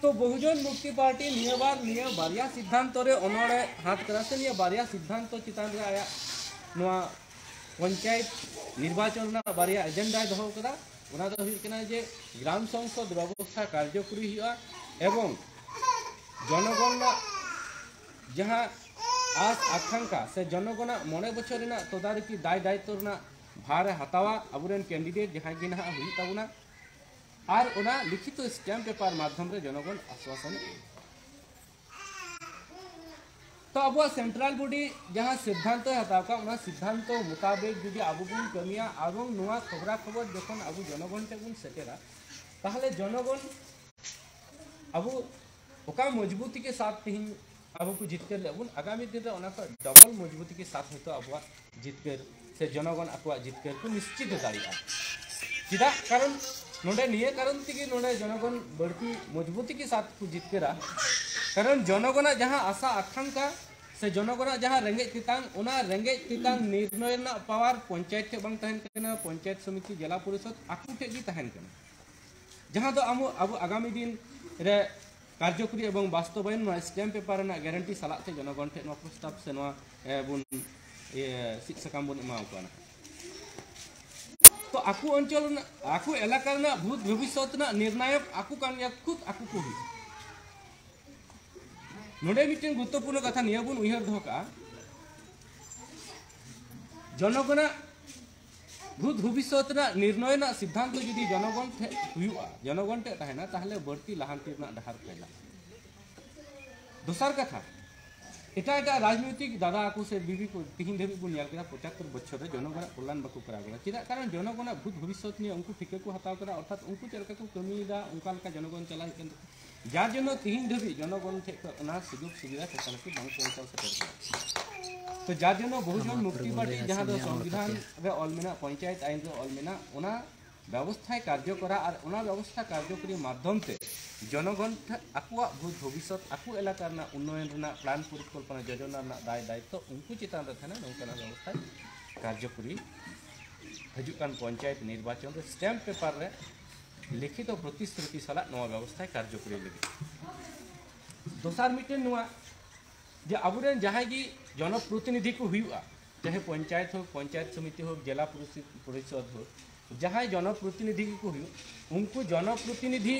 ᱛᱚ ᱵᱚᱦᱩᱡᱚᱱ ᱢᱩᱠᱛᱤ ᱯᱟᱨᱴᱤ ᱱᱤᱭᱟᱹ ᱵᱟᱨ ᱱᱤᱭᱟᱹ ᱵᱟᱨᱭᱟ ᱥᱤᱫᱽᱫᱷᱟᱱᱛᱚ ᱨᱮ ᱚᱱᱚᱲᱮ ᱦᱟᱛ ᱠᱟᱫᱟ, ᱥᱮ ᱱᱤᱭᱟᱹ ᱵᱟᱨᱭᱟ ᱥᱤᱫᱽᱫᱷᱟᱱᱛᱚ ᱪᱮᱛᱟᱱ ᱨᱮ ᱟᱭᱟᱜ ᱱᱚᱣᱟ ᱯᱚᱧᱪᱟᱭᱮᱛ ᱱᱤᱨᱵᱟᱪᱚᱱ ᱨᱮᱱᱟᱜ ᱵᱟᱨᱭᱟ ᱮᱡᱮᱱᱰᱟᱭ ᱫᱚᱦᱚ ᱠᱟᱫᱟ᱾ ᱚᱱᱟ ᱫᱚ ᱦᱩᱭᱩᱜ ᱠᱟᱱᱟ ᱡᱮ ᱜᱨᱟᱢ ᱥᱚᱝᱥᱚᱫ ᱵᱮᱵᱚᱥᱛᱷᱟ ᱠᱟᱨᱡᱚᱠᱚᱨᱤ ᱦᱩᱭᱩᱜᱼᱟ ᱮᱵᱚᱝ ᱡᱚᱱᱚᱜᱚᱱ ᱨᱮᱱᱟᱜ ᱡᱟᱦᱟᱸ ᱟᱥ ᱟᱠᱟᱝᱠᱷᱟ ᱥᱮ ᱡᱚᱱᱚᱜᱚᱱᱟᱜ ᱢᱚᱬᱮ ᱵᱚᱪᱷᱚᱨ ᱨᱮᱱᱟᱜ ᱛᱚᱫᱟᱨᱚᱠᱤ ᱫᱟᱭ ᱫᱟᱭᱤᱛᱛᱚ ᱨᱮᱱᱟᱜ ᱵᱷᱟᱨ ᱮ ᱦᱟᱛᱟᱣᱟ ᱟᱵᱚᱨᱮᱱ ᱠᱮᱱᱰᱤᱰᱮᱴ ᱡᱟᱦᱟᱸᱭ ᱜᱮ ᱱᱟᱦᱟᱜ ᱦᱩᱭᱩᱜ ᱛᱟᱵᱚᱱᱟ, ᱟᱨ ᱚᱱᱟ ᱞᱤᱠᱷᱤᱛᱚ ᱥᱴᱮᱢᱯ ᱯᱮᱯᱟᱨ ᱢᱟᱫᱽᱫᱷᱚᱢ ᱨᱮ ᱡᱚᱱᱚᱜᱚᱱ ᱟᱥᱣᱟᱥᱚᱱ ᱮ ᱮᱢᱟ᱾ ᱛᱚ ᱟᱵᱚᱣᱟᱜ ᱥᱮᱱᱴᱨᱟᱞ ᱵᱚᱰᱤ ᱡᱟᱦᱟᱸ ᱥᱤᱫᱽᱫᱷᱟᱱᱛᱚᱭ ᱦᱟᱛᱟᱣ ᱠᱟᱜ, ᱚᱱᱟ ᱥᱤᱫᱽᱫᱷᱟᱱᱛᱚ ᱢᱚᱛᱟᱵᱮᱠ ᱡᱩᱫᱤ ᱟᱵᱚ ᱵᱚᱱ ᱠᱟᱹᱢᱤᱭᱟ ᱮᱵᱚᱝ ᱱᱚᱣᱟ ᱠᱷᱚᱵᱽᱨᱟ ᱠᱷᱚᱵᱚᱨ ᱡᱚᱠᱷᱚᱱ ᱟᱵᱚ ᱡᱚᱱᱚᱜᱚᱱ ᱴᱷᱮᱱ ᱵᱚᱱ ᱥᱮᱴᱮᱨᱟ, ᱛᱟᱦᱚᱞᱮ ᱡᱚᱱᱚᱜᱚᱱ ᱟᱵᱚ ᱚᱠᱟ ᱢᱚᱡᱽᱵᱩᱛᱤ ᱠᱮ ᱥᱟᱛᱷ ᱛᱮᱦᱮᱧ ᱟᱵᱚ ᱠᱚ ᱡᱤᱛᱠᱟᱹᱨ ᱞᱮᱫ ᱵᱚᱱ, ᱟᱜᱟᱢᱤ ᱫᱤᱱ ᱨᱮ ᱚᱱᱟ ᱠᱷᱚᱱ ᱰᱚᱵᱚᱞ ᱢᱚᱡᱽᱵᱩᱛᱤ ᱠᱮ ᱥᱟᱛᱷ ᱦᱚᱭᱛᱳ ᱟᱵᱚᱣᱟᱜ ᱡᱤᱛᱠᱟᱹᱨ ᱥᱮ ᱡᱚᱱᱚᱜᱚᱱ ᱟᱠᱚᱣᱟᱜ ᱡᱤᱛᱠᱟᱹᱨ ᱠᱚ ᱱᱤᱥᱪᱤᱛ ᱫᱟᱲᱮᱭᱟᱜᱼᱟ᱾ ᱪᱮᱫᱟᱜ? ᱠᱟᱨᱚᱱ ᱱᱚᱰᱮ ᱱᱤᱭᱟᱹ ᱠᱟᱨᱚᱱ ᱛᱮᱜᱮ ᱱᱚᱰᱮ ᱡᱚᱱᱚᱜᱚᱱ ᱵᱟᱹᱲᱛᱤ ᱢᱚᱡᱽᱵᱩᱛᱤ ᱠᱮ ᱥᱟᱛᱷ ᱠᱚ ᱡᱤᱛᱠᱟᱹᱨᱟ, ᱠᱟᱨᱚᱱ ᱡᱚᱱᱚᱜᱚᱱᱟᱜ ᱡᱟᱦᱟᱸ ᱟᱥᱟ ᱟᱠᱟᱝᱠᱷᱟ ᱥᱮ ᱡᱚᱱᱚᱜᱚᱱᱟᱜ ᱡᱟᱦᱟᱸ ᱨᱮᱸᱜᱮᱡ ᱛᱮᱛᱟᱝ, ᱚᱱᱟ ᱨᱮᱸᱜᱮᱡ ᱛᱮᱛᱟᱝ ᱱᱤᱨᱱᱚᱭ ᱨᱮᱱᱟᱜ ᱯᱟᱣᱟᱨ ᱯᱚᱧᱪᱟᱭᱮᱛ ᱴᱷᱮᱱ ᱵᱟᱝ ᱛᱟᱦᱮᱱ ᱠᱟᱱᱟ, ᱯᱚᱧᱪᱟᱭᱮᱛ ᱥᱚᱢᱤᱛᱤ, ᱡᱮᱞᱟ ᱯᱚᱨᱤᱥᱚᱫ ᱟᱠᱚ ᱴᱷᱮᱱ ᱜᱮ ᱛᱟᱦᱮᱱ ᱠᱟᱱᱟ᱾ ᱡᱟᱦᱟᱸ ᱫᱚ ᱟᱵᱚ, ᱟᱵᱚ ᱟᱜᱟᱢᱤ ᱫᱤᱱ ᱨᱮ ᱠᱟᱨᱡᱚᱠᱚᱨᱤ ᱮᱵᱚᱝ ᱵᱟᱥᱛᱚᱵᱟᱭᱚᱱ ᱱᱚᱣᱟ ᱥᱴᱮᱢᱯ ᱯᱮᱯᱟᱨ ᱨᱮᱱᱟᱜ ᱜᱮᱨᱮᱱᱴᱤ ᱥᱟᱞᱟᱜ ᱛᱮ ᱡᱚᱱᱚᱜᱚᱱ ᱴᱷᱮᱱ ᱱᱚᱣᱟ ᱯᱨᱚᱥᱛᱟᱵ ᱥᱮ ᱱᱚᱣᱟ, ᱮ, ᱵᱚᱱ, ᱤᱭᱟᱹ, ᱥᱤᱫ ᱥᱟᱠᱟᱢ ᱵᱚᱱ ᱮᱢᱟ ᱠᱚᱣᱟ ᱱᱟᱦᱟᱜ᱾ ᱛᱚ ᱟᱠᱚ ᱚᱧᱪᱚᱞ ᱨᱮᱱᱟᱜ, ᱟᱠᱚ ᱮᱞᱟᱠᱟ ᱨᱮᱱᱟᱜ ᱵᱷᱩᱛ ᱵᱷᱚᱵᱤᱥᱥᱚᱛ ᱨᱮᱱᱟᱜ ᱱᱤᱨᱱᱟᱭᱚᱠ ᱟᱠᱚ ᱠᱟᱱ ᱜᱮᱭᱟ, ᱠᱷᱩᱫ ᱟᱠᱚ ᱠᱚ ᱦᱩᱭᱩᱜ᱾ ᱱᱚᱰᱮ ᱢᱤᱫᱴᱮᱱ ᱜᱩᱨᱩᱛᱛᱚᱯᱩᱨᱱᱚ ᱠᱟᱛᱷᱟ ᱱᱤᱭᱟᱹ ᱵᱚᱱ ᱩᱭᱦᱟᱹᱨ ᱫᱚᱦᱚ ᱠᱟᱜᱼᱟ, ᱡᱚᱱᱚᱜᱚᱱᱟᱜ ᱵᱷᱩᱛ ᱵᱷᱚᱵᱤᱥᱥᱚᱛ ᱨᱮᱱᱟᱜ ᱱᱤᱨᱱᱚᱭ ᱨᱮᱱᱟᱜ ᱥᱤᱫᱽᱫᱷᱟᱱᱛᱚ ᱡᱩᱫᱤ ᱡᱚᱱᱚᱜᱚᱱ ᱴᱷᱮᱱ ᱦᱩᱭᱩᱜᱼᱟ, ᱡᱚᱱᱚᱜᱚᱱ ᱴᱷᱮᱱ ᱛᱟᱦᱮᱱᱟ, ᱛᱟᱦᱚᱞᱮ ᱵᱟᱹᱲᱛᱤ ᱞᱟᱦᱟᱱᱛᱤ ᱨᱮᱱᱟᱜ ᱰᱟᱦᱟᱨ ᱯᱷᱮᱞᱟ᱾ ᱫᱚᱥᱟᱨ ᱠᱟᱛᱷᱟ, ᱮᱴᱟᱜ ᱮᱴᱟᱜ ᱨᱟᱡᱽᱱᱳᱭᱛᱤᱠ ᱫᱟᱫᱟ ᱟᱠᱚ ᱥᱮ ᱵᱤᱵᱤ ᱠᱚ ᱛᱤᱦᱤᱧ ᱫᱷᱟᱹᱵᱤᱡ ᱵᱚᱱ ᱧᱮᱞ ᱠᱮᱫᱟ, ᱯᱚᱸᱪᱟᱛᱛᱳᱨ ᱵᱚᱪᱷᱚᱨ ᱨᱮ ᱡᱚᱱᱚᱜᱚᱱᱟᱜ ᱠᱚᱞᱞᱟᱱ ᱵᱟᱠᱚ ᱠᱚᱨᱟᱣ ᱠᱟᱫᱟ᱾ ᱪᱮᱫᱟᱜ? ᱠᱟᱨᱚᱱ ᱡᱚᱱᱚᱜᱚᱱᱟᱜ ᱵᱷᱩᱛ ᱵᱷᱚᱵᱤᱥᱥᱚᱛ ᱱᱤᱭᱮ ᱩᱱᱠᱩ ᱴᱷᱤᱠᱟᱹ ᱠᱚ ᱦᱟᱛᱟᱣ ᱠᱟᱫᱟ, ᱚᱨᱛᱷᱟᱛ ᱩᱱᱠᱩ ᱪᱮᱫ ᱞᱮᱠᱟ ᱠᱚ ᱠᱟᱹᱢᱤᱭᱮᱫᱟ, ᱚᱱᱠᱟ ᱞᱮᱠᱟ ᱡᱚᱱᱚᱜᱚᱱ ᱪᱟᱞᱟᱣ ᱦᱩᱭᱩᱜ ᱠᱟᱱ ᱛᱟᱠᱚᱣᱟ, ᱡᱟᱨ ᱡᱚᱱᱱᱚ ᱛᱤᱦᱤᱧ ᱫᱷᱟᱹᱵᱤᱡ ᱡᱚᱱᱚᱜᱚᱱ ᱴᱷᱮᱱ ᱠᱷᱚᱱ ᱚᱱᱟ ᱥᱩᱡᱳᱜᱽ ᱥᱩᱵᱤᱫᱷᱟ ᱴᱷᱤᱠᱟᱹᱱᱟ ᱠᱚ ᱵᱟᱝ ᱯᱳᱣᱪᱷᱟᱣ ᱥᱮᱴᱮᱨ ᱠᱟᱱᱟ᱾ ᱛᱚ ᱡᱟᱨ ᱡᱚᱱᱱᱚ ᱵᱚᱦᱩᱡᱚᱱ ᱢᱩᱠᱛᱤ ᱯᱟᱨᱴᱤ, ᱡᱟᱦᱟᱸ ᱫᱚ ᱥᱚᱝᱵᱤᱫᱷᱟᱱ ᱨᱮ ᱚᱞ ᱢᱮᱱᱟᱜ, ᱯᱚᱧᱪᱟᱭᱮᱛ ᱟᱭᱤᱱ ᱨᱮ ᱚᱞ ᱢᱮᱱᱟᱜ, ᱚᱱᱟ ᱵᱮᱵᱚᱥᱛᱷᱟᱭ ᱠᱟᱨᱡᱚᱠᱚᱨᱟ ᱟᱨ ᱚᱱᱟ ᱵᱮᱵᱚᱥᱛᱷᱟ ᱠᱟᱨᱡᱚᱠᱚᱨᱤ ᱢᱟᱫᱽᱫᱷᱚᱢ ᱛᱮ ᱡᱚᱱᱚᱜᱚᱱ ᱴᱷᱮᱱ ᱟᱠᱚᱣᱟᱜ ᱵᱷᱩ-, ᱵᱷᱚᱵᱤᱥᱥᱚᱛ, ᱟᱠᱚ ᱮᱞᱟᱠᱟ ᱨᱮᱱᱟᱜ ᱩᱱᱱᱚᱭᱚᱱ ᱨᱮᱱᱟᱜ ᱯᱞᱟᱱ ᱯᱚᱨᱤᱠᱚᱞᱯᱚᱱᱟ ᱡᱳᱡᱚᱱᱟ ᱨᱮᱱᱟᱜ ᱫᱟᱭ ᱫᱟᱭᱤᱛᱛᱚ ᱩᱱᱠᱩ ᱪᱮᱛᱟᱱ ᱨᱮ ᱛᱟᱦᱮᱱᱟ᱾ ᱱᱚᱝᱠᱟᱱᱟᱜ ᱵᱮᱵᱚᱥᱛᱷᱟᱭ ᱠᱟᱨᱡᱚᱠᱚᱨᱤ ᱦᱤᱡᱩᱜ ᱠᱟᱱ ᱯᱚᱧᱪᱟᱭᱮᱛ ᱱᱤᱨᱵᱟᱪᱚᱱ ᱨᱮ ᱥᱴᱮᱢᱯ ᱯᱮᱯᱟᱨ ᱨᱮ ᱞᱤᱠᱷᱤᱛᱚ ᱯᱨᱚᱛᱤᱥᱨᱩᱛᱤ ᱥᱟᱞᱟᱜ ᱱᱚᱣᱟ ᱵᱮᱵᱚᱥᱛᱷᱟᱭ ᱠᱟᱨᱡᱚᱠᱚᱨᱤ ᱞᱟᱹᱜᱤᱫ᱾ ᱫᱚᱥᱟᱨ ᱢᱤᱫᱴᱮᱱ ᱱᱚᱣᱟ ᱡᱮ ᱟᱵᱚᱨᱮᱱ ᱡᱟᱦᱟᱸᱭ ᱜᱮ ᱡᱚᱱᱚᱯᱨᱚᱛᱤᱱᱤᱫᱷᱤ ᱠᱚ ᱦᱩᱭᱩᱜᱼᱟ, ᱪᱟᱦᱮ ᱯᱚᱧᱪᱟᱭᱮᱛ ᱦᱳᱠ, ᱯᱚᱧᱪᱟᱭᱮᱛ ᱥᱚᱢᱤᱛᱤ ᱦᱳᱠ, ᱡᱮᱞᱟ ᱯᱚᱨᱤᱥᱤ-, ᱯᱚᱨᱤᱥᱚᱫ ᱦᱳᱠ, ᱡᱟᱦᱟᱸᱭ ᱡᱚᱱᱚᱯᱨᱚᱛᱤᱱᱤᱫᱷᱤ ᱜᱮᱠᱚ ᱦᱩᱭᱩᱜ, ᱩᱱᱠᱩ ᱡᱚᱱᱚᱯᱨᱚᱛᱤᱱᱤᱫᱷᱤ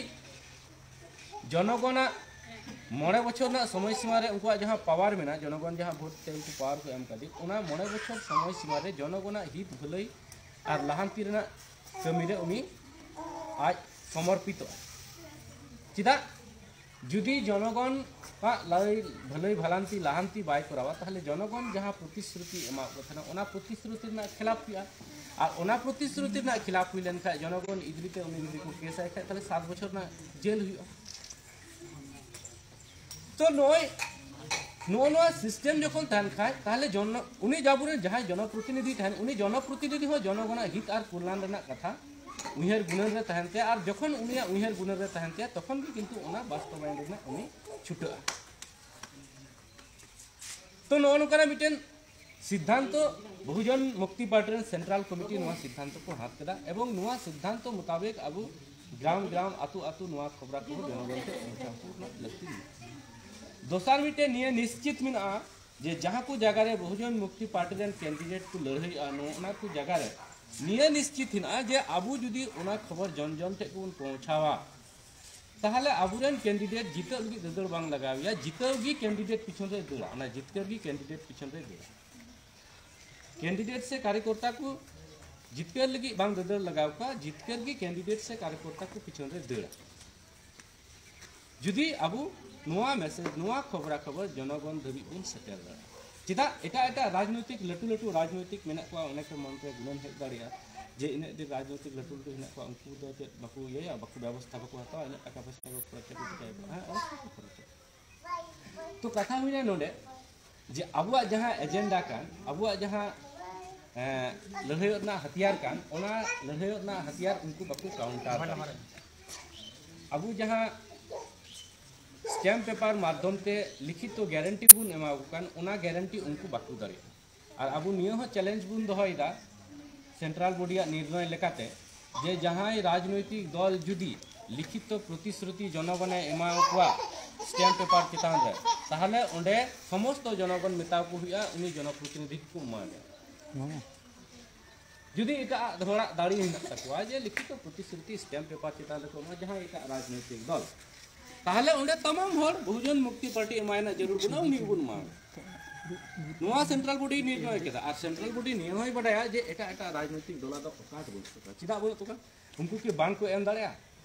ᱡᱚᱱᱚᱜᱚᱱᱟᱜ ᱢᱚᱬᱮ ᱵᱚᱪᱷᱚᱨ ᱨᱮᱱᱟᱜ ᱥᱚᱢᱚᱭ ᱥᱤᱢᱟ ᱨᱮ ᱩᱱᱠᱩᱣᱟᱜ ᱡᱟᱦᱟᱸ ᱯᱟᱣᱟᱨ ᱢᱮᱱᱟᱜᱼᱟ, ᱡᱚᱱᱚᱜᱚᱱ ᱡᱟᱦᱟᱸ ᱵᱷᱳᱴ ᱛᱮ ᱩᱱᱠᱩ ᱯᱟᱣᱟᱨ ᱠᱚ ᱮᱢ ᱠᱟᱫᱮ, ᱚᱱᱟ ᱢᱚᱬᱮ ᱵᱚᱪᱷᱚᱨ ᱥᱚᱢᱚᱭ ᱥᱤᱢᱟ ᱨᱮ ᱡᱚᱱᱚᱜᱚᱱᱟᱜ ᱦᱤᱛ ᱵᱷᱟᱹᱞᱟᱹᱭ ᱟᱨ ᱞᱟᱦᱟᱱᱛᱤ ᱨᱮᱱᱟᱜ ᱠᱟᱹᱢᱤ ᱨᱮ ᱩᱱᱤ ᱟᱡ ᱥᱚᱢᱚᱨᱯᱤᱛᱚᱜᱼᱟᱭ᱾ ᱪᱮᱫᱟᱜ? ᱡᱩᱫᱤ ᱡᱚᱱᱚᱜᱚᱱ ᱟᱜ ᱞᱟᱹᱭ ᱵᱷᱟᱹᱞᱟᱹᱭ ᱵᱷᱟᱞᱟᱱᱛᱤ ᱞᱟᱦᱟᱱᱛᱤ ᱵᱟᱭ ᱠᱚᱨᱟᱣᱟ, ᱛᱟᱦᱚᱞᱮ ᱡᱚᱱᱚᱜᱚᱱ ᱡᱟᱦᱟᱸ ᱯᱨᱚᱛᱤᱥᱨᱩᱛᱤ ᱮᱢᱟᱣᱟᱫ ᱠᱚ ᱛᱟᱦᱮᱱᱟ, ᱚᱱᱟ ᱯᱨᱚᱛᱤᱥᱨᱩᱛᱤ ᱨᱮᱱᱟᱜ ᱠᱷᱤᱞᱟᱯ ᱦᱩᱭᱩᱜᱼᱟ᱾ ᱟᱨ ᱚᱱᱟ ᱯᱨᱚᱛᱤᱥᱨᱩᱛᱤ ᱨᱮᱱᱟᱜ ᱠᱷᱤᱞᱟᱯ ᱦᱩᱭ ᱞᱮᱱᱠᱷᱟᱱ, ᱡᱚᱱᱚᱜᱚᱱ ᱤᱫᱤ ᱛᱮ ᱩᱱᱤ ᱡᱩᱫᱤ ᱠᱚ ᱠᱮᱥ ᱟᱭ ᱠᱷᱟᱱ, ᱛᱟᱦᱚᱞᱮ ᱥᱟᱛ ᱵᱚᱪᱷᱚᱨ ᱨᱮᱱᱟᱜ ᱡᱮᱞ ᱦᱩᱭᱩᱜᱼᱟ᱾ ᱛᱚ ᱱᱚᱜᱼᱚᱭ ᱱᱚᱜᱼᱚ ᱱᱚᱣᱟ ᱥᱤᱥᱴᱮᱢ ᱡᱚᱠᱷᱚᱱ ᱛᱟᱦᱮᱱ ᱠᱷᱟᱡ, ᱛᱟᱦᱚᱞᱮ ᱡᱚᱱᱚ ᱩᱱᱤ ᱡᱟᱵᱩᱨᱮᱱ ᱡᱟᱦᱟᱸᱭ ᱡᱚᱱᱚᱯᱨᱚᱛᱤᱱᱤᱫᱷᱤ ᱛᱟᱦᱮᱱ, ᱩᱱᱤ ᱡᱚᱱᱚᱯᱨᱚᱛᱤᱱᱤᱫᱷᱤ ᱦᱚᱸ ᱡᱚᱱᱚᱜᱚᱱᱟᱜ ᱦᱤᱛ ᱟᱨ ᱠᱚᱞᱭᱟᱱ ᱨᱮᱱᱟᱜ ᱠᱟᱛᱷᱟ ᱩᱭᱦᱟᱹᱨ ᱜᱩᱱᱟᱹᱱ ᱨᱮ ᱛᱟᱦᱮᱱ ᱛᱟᱭᱟ᱾ ᱟᱨ ᱡᱚᱠᱷᱚᱱ ᱩᱱᱤᱭᱟᱜ ᱩᱭᱦᱟᱹᱨ ᱜᱩᱱᱟᱹᱱ ᱨᱮ ᱛᱟᱦᱮᱱ ᱛᱟᱭᱟ, ᱛᱚᱠᱷᱚᱱ ᱜᱮ ᱠᱤᱱᱛᱩ ᱚᱱᱟ ᱵᱟᱥᱛᱚᱵᱟᱭᱚᱱ ᱨᱮᱱᱟᱜ ᱩᱱᱤ ᱪᱷᱩᱴᱟᱹᱜᱼᱟ᱾ ᱛᱚ ᱱᱚᱜᱼᱚ ᱱᱚᱝᱠᱟᱱᱟᱜ ᱢᱤᱫᱴᱮᱱ ᱥᱤᱫᱽᱫᱷᱟᱱᱛᱚ, ᱵᱚᱦᱩᱡᱚᱱ ᱢᱩᱠᱛᱤ ᱯᱟᱨᱴᱤ ᱨᱮᱱ ᱥᱮᱱᱴᱨᱟᱞ ᱠᱚᱢᱤᱴᱤ ᱱᱚᱣᱟ ᱥᱤᱫᱽᱫᱷᱟᱱᱛᱚ ᱠᱚ ᱦᱟᱛ ᱠᱮᱫᱟ, ᱮᱵᱚᱝ ᱱᱚᱣᱟ ᱥᱤᱫᱽᱫᱷᱟᱱᱛᱚ ᱢᱚᱛᱟᱵᱮᱠ ᱟᱵᱚ ᱜᱨᱟᱢ ᱜᱨᱟᱢ, ᱟᱹᱛᱩ ᱟᱹᱛᱩ ᱱᱚᱣᱟ ᱠᱷᱚᱵᱽᱨᱟ ᱠᱚ ᱡᱚᱱᱚᱜᱚᱱ ᱴᱷᱮᱱ ᱯᱳᱣᱪᱷᱟᱣ ᱠᱚ ᱨᱮᱱᱟᱜ ᱞᱟᱹᱠᱛᱤ ᱢᱮᱱᱟᱜᱼᱟ᱾ ᱫᱚᱥᱟᱨ ᱢᱤᱫᱴᱮᱱ ᱱᱤᱭᱟᱹ ᱱᱤᱥᱪᱤᱛ ᱢᱮᱱᱟᱜᱼᱟ ᱡᱮ ᱡᱟᱦᱟᱸ ᱠᱚ ᱡᱟᱭᱜᱟ ᱨᱮ ᱵᱚᱦᱩᱡᱚᱱ ᱢᱩᱠᱛᱤ ᱯᱟᱨᱴᱤ ᱨᱮᱱ ᱠᱮᱱᱰᱤᱰᱮᱴ ᱠᱚ ᱞᱟᱹᱲᱦᱟᱹᱭᱚᱜᱼᱟ, ᱱᱚᱜᱼᱚ ᱚᱱᱟ ᱠᱚ ᱡᱟᱭᱜᱟ ᱨᱮ ᱱᱤᱭᱟᱹ ᱱᱤᱥᱪᱤᱛ ᱦᱮᱱᱟᱜᱼᱟ ᱡᱮ ᱟᱵᱚ ᱡᱩᱫᱤ ᱚᱱᱟ ᱠᱷᱚᱵᱚᱨ ᱡᱚᱱ ᱡᱚᱱ ᱴᱷᱮᱱ ᱵᱚᱱ ᱯᱳᱣᱪᱷᱟᱣᱟ, ᱛᱟᱦᱚᱞᱮ ᱟᱵᱚᱨᱮᱱ ᱠᱮᱱᱰᱤᱰᱮᱴ ᱡᱤᱛᱟᱹᱜ ᱞᱟᱹᱜᱤᱫ ᱫᱟᱹᱫᱟᱹᱲ ᱵᱟᱝ ᱞᱟᱜᱟᱣ ᱮᱭᱟ, ᱡᱤᱛᱟᱹᱣ ᱜᱮ ᱠᱮᱱᱰᱤᱰᱮᱴ ᱯᱤᱪᱷᱚᱱ ᱨᱮ ᱫᱟᱹᱲᱟ, ᱚᱱᱟ ᱡᱤᱛᱠᱟᱹᱨ ᱜᱮ ᱠᱮᱱᱰᱤᱰᱮᱴ ᱯᱤᱪᱷᱚᱱ ᱨᱮ ᱫᱟᱹᱲᱟ᱾ ᱠᱮᱱᱰᱤᱰᱮᱴ ᱥᱮ ᱠᱟᱨᱭᱚᱠᱚᱨᱛᱟ ᱠᱚ ᱡᱤᱛᱠᱟᱹᱨ ᱞᱟᱹᱜᱤᱫ ᱵᱟᱝ ᱫᱟᱹᱫᱟᱹᱲ ᱞᱟᱜᱟᱣ ᱠᱚᱣᱟ, ᱡᱤᱛᱠᱟᱹᱨ ᱜᱮ ᱠᱮᱱᱰᱤᱰᱮᱴ ᱥᱮ ᱠᱟᱨᱭᱚᱠᱚᱨᱛᱟ ᱠᱚ ᱯᱤᱪᱷᱚᱱ ᱨᱮ ᱫᱟᱹᱲᱟ᱾ ᱡᱩᱫᱤ ᱟᱵᱚ ᱱᱚᱣᱟ ᱢᱮᱥᱮᱡᱽ, ᱱᱚᱣᱟ ᱠᱷᱚᱵᱽᱨᱟ ᱠᱷᱚᱵᱚᱨ ᱡᱚᱱᱚᱜᱚᱱ ᱫᱷᱟᱹᱵᱤᱡ ᱵᱚᱱ ᱥᱮᱴᱮᱨ ᱫᱟᱲᱮᱭᱟᱜᱼᱟ, ᱪᱮᱫᱟᱜ ᱮᱴᱟᱜ ᱮᱴᱟᱜ ᱨᱟᱡᱽᱱᱳᱭᱛᱤᱠ, ᱞᱟᱹᱴᱩ ᱞᱟᱹᱴᱩ ᱨᱟᱡᱽᱱᱳᱭᱛᱤᱠ ᱢᱮᱱᱟᱜ ᱠᱚᱣᱟ, ᱚᱱᱮᱠ ᱢᱚᱱ ᱨᱮ ᱜᱩᱱᱟᱹᱱ ᱦᱮᱡ ᱫᱟᱲᱮᱭᱟᱜᱼᱟ ᱡᱮ ᱤᱱᱟᱹᱜ ᱰᱷᱮᱨ ᱨᱟᱡᱽᱱᱳᱭᱛᱤᱠ ᱞᱟᱹᱴᱩ ᱞᱟᱹᱴᱩ ᱦᱮᱱᱟᱜ ᱠᱚᱣᱟ, ᱩᱱᱠᱩ ᱫᱚ ᱪᱮᱫ ᱵᱟᱠᱚ ᱤᱭᱟᱹᱭᱟ, ᱵᱟᱠᱚ ᱵᱮᱵᱚᱥᱛᱷᱟ ᱵᱟᱠᱚ ᱦᱟᱛᱟᱣᱟ, ᱤᱱᱟᱹᱜ ᱴᱟᱠᱟ ᱯᱚᱭᱥᱟ ᱠᱚ ᱠᱷᱚᱨᱪᱟ ᱠᱚ ᱪᱤᱠᱟᱹᱭᱟ ᱠᱚ? ᱦᱮᱸ, ᱚᱵᱚᱥᱥᱳᱭ ᱠᱚ ᱠᱷᱚᱨᱪᱟ᱾ ᱛᱚ ᱠᱟᱛᱷᱟ ᱦᱩᱭᱱᱟ ᱱᱚᱰᱮ ᱡᱮ ᱟᱵᱚᱣᱟᱜ ᱡᱟᱦᱟᱸ ᱮᱡᱮᱱᱰᱟ ᱠᱟᱱ, ᱟᱵᱚᱣᱟᱜ ᱡᱟᱦᱟᱸ, ᱮᱸ, ᱞᱟᱹᱲᱦᱟᱹᱭᱚᱜ ᱨᱮᱱᱟᱜ ᱦᱟᱛᱤᱭᱟᱨ ᱠᱟᱱ, ᱚᱱᱟ ᱞᱟᱹᱲᱦᱟᱹᱭᱚᱜ ᱨᱮᱱᱟᱜ ᱦᱟᱛᱤᱭᱟᱨ ᱩᱱᱠᱩ ᱵᱟᱠᱚ ᱠᱟᱣᱩᱱᱴᱟᱨ ᱫᱟᱲᱮᱭᱟᱜᱼᱟ᱾ ᱟᱵᱚ ᱡᱟᱦᱟᱸ ᱥᱴᱮᱢᱯ ᱯᱮᱯᱟᱨ ᱢᱟᱫᱽᱫᱷᱚᱢ ᱛᱮ ᱞᱤᱠᱷᱤᱛᱚ ᱜᱮᱨᱮᱱᱴᱤ ᱵᱚᱱ ᱮᱢᱟ ᱠᱚ ᱠᱟᱱ, ᱚᱱᱟ ᱜᱮᱨᱮᱱᱴᱤ ᱩᱱᱠᱩ ᱵᱟᱠᱚ ᱫᱟᱲᱮᱭᱟᱜᱼᱟ᱾ ᱟᱨ ᱟᱵᱚ ᱱᱤᱭᱟᱹ ᱦᱚᱸ ᱪᱮᱞᱮᱧᱡᱽ ᱵᱚᱱ ᱫᱚᱦᱚᱭᱮᱫᱟ ᱥᱮᱱᱴᱨᱟᱞ ᱵᱚᱰᱤᱭᱟᱜ ᱱᱤᱨᱱᱚᱭ ᱞᱮᱠᱟᱛᱮ, ᱡᱮ ᱡᱟᱦᱟᱸᱭ ᱨᱟᱡᱽᱱᱳᱭᱛᱤᱠ ᱫᱚᱞ ᱡᱩᱫᱤ ᱞᱤᱠᱷᱤᱛᱚ ᱯᱨᱚᱛᱤᱥᱨᱩᱛᱤ ᱡᱚᱱᱚᱜᱚᱱᱮ ᱮᱢᱟ ᱠᱚᱣᱟ ᱥᱴᱮᱢᱯ ᱯᱮᱯᱟᱨ ᱪᱮᱛᱟᱱ ᱨᱮ, ᱛᱟᱦᱚᱞᱮ ᱚᱸᱰᱮ ᱥᱚᱢᱚᱥᱛᱚ ᱡᱚᱱᱚᱜᱚᱱ ᱢᱮᱛᱟ ᱠᱚ ᱦᱩᱭᱩᱜᱼᱟ, ᱩᱱᱤ ᱡᱚᱱᱚᱯᱨᱚᱛᱤᱱᱤᱫᱷᱤ ᱠᱚ ᱮᱢᱟᱭᱟ᱾ ᱡᱩᱫᱤ ᱮᱴᱟᱜ ᱦᱚᱲᱟᱜ ᱫᱟᱲᱮ ᱦᱮᱱᱟᱜ ᱛᱟᱠᱚᱣᱟ ᱡᱮ ᱞᱤᱠᱷᱤᱛᱚ ᱯᱨᱚᱛᱤᱥᱨᱩᱛᱤ ᱥᱴᱮᱢᱯ ᱯᱮᱯᱟᱨ ᱪᱮᱛᱟᱱ ᱨᱮᱠᱚ ᱮᱢᱟ ᱡᱟᱦᱟᱸᱭ ᱮᱴᱟᱜ ᱨᱟᱡᱽᱱᱳᱭᱛᱤᱠ ᱫᱚᱞ, ᱛᱟᱦᱚᱞᱮ ᱚᱸᱰᱮ ᱛᱟᱢᱟᱢ ᱦᱚᱲ ᱵᱚᱦᱩᱡᱚᱱ ᱢᱩᱠᱛᱤ ᱯᱟᱨᱴᱤ ᱮᱢᱟᱭ ᱨᱮᱱᱟᱜ ᱡᱟᱹᱨᱩᱲ ᱵᱟᱹᱱᱩᱜᱼᱟ, ᱩᱱᱤ ᱜᱮᱵᱚᱱ ᱮᱢᱟᱭᱟ᱾ ᱱᱚᱣᱟ ᱥᱮᱱᱴᱨᱟᱞ ᱵᱚᱰᱤ ᱱᱤᱨᱱᱚᱭ ᱠᱮᱫᱟ, ᱟᱨ ᱥᱮᱱᱴᱨᱟᱞ ᱵᱚᱰᱤ ᱱᱤᱭᱟᱹ ᱦᱚᱸᱭ ᱵᱟᱰᱟᱭᱟ ᱡᱮ ᱮᱴᱟᱜ ᱮᱴᱟᱜ ᱨᱟᱡᱽᱱᱳᱭᱛᱤᱠ ᱫᱚᱞ ᱫᱚ ᱚᱠᱟᱴ ᱵᱟᱹᱱᱩᱜ ᱛᱟᱠᱚᱣᱟ᱾ ᱪᱮᱫᱟᱜ ᱵᱟᱹᱱᱩᱜ ᱛᱟᱠᱚᱣᱟ? ᱩᱱᱠᱩ ᱠᱤ ᱵᱟᱝ ᱠᱚ ᱮᱢ ᱫᱟᱲᱮᱭᱟᱜᱼᱟ?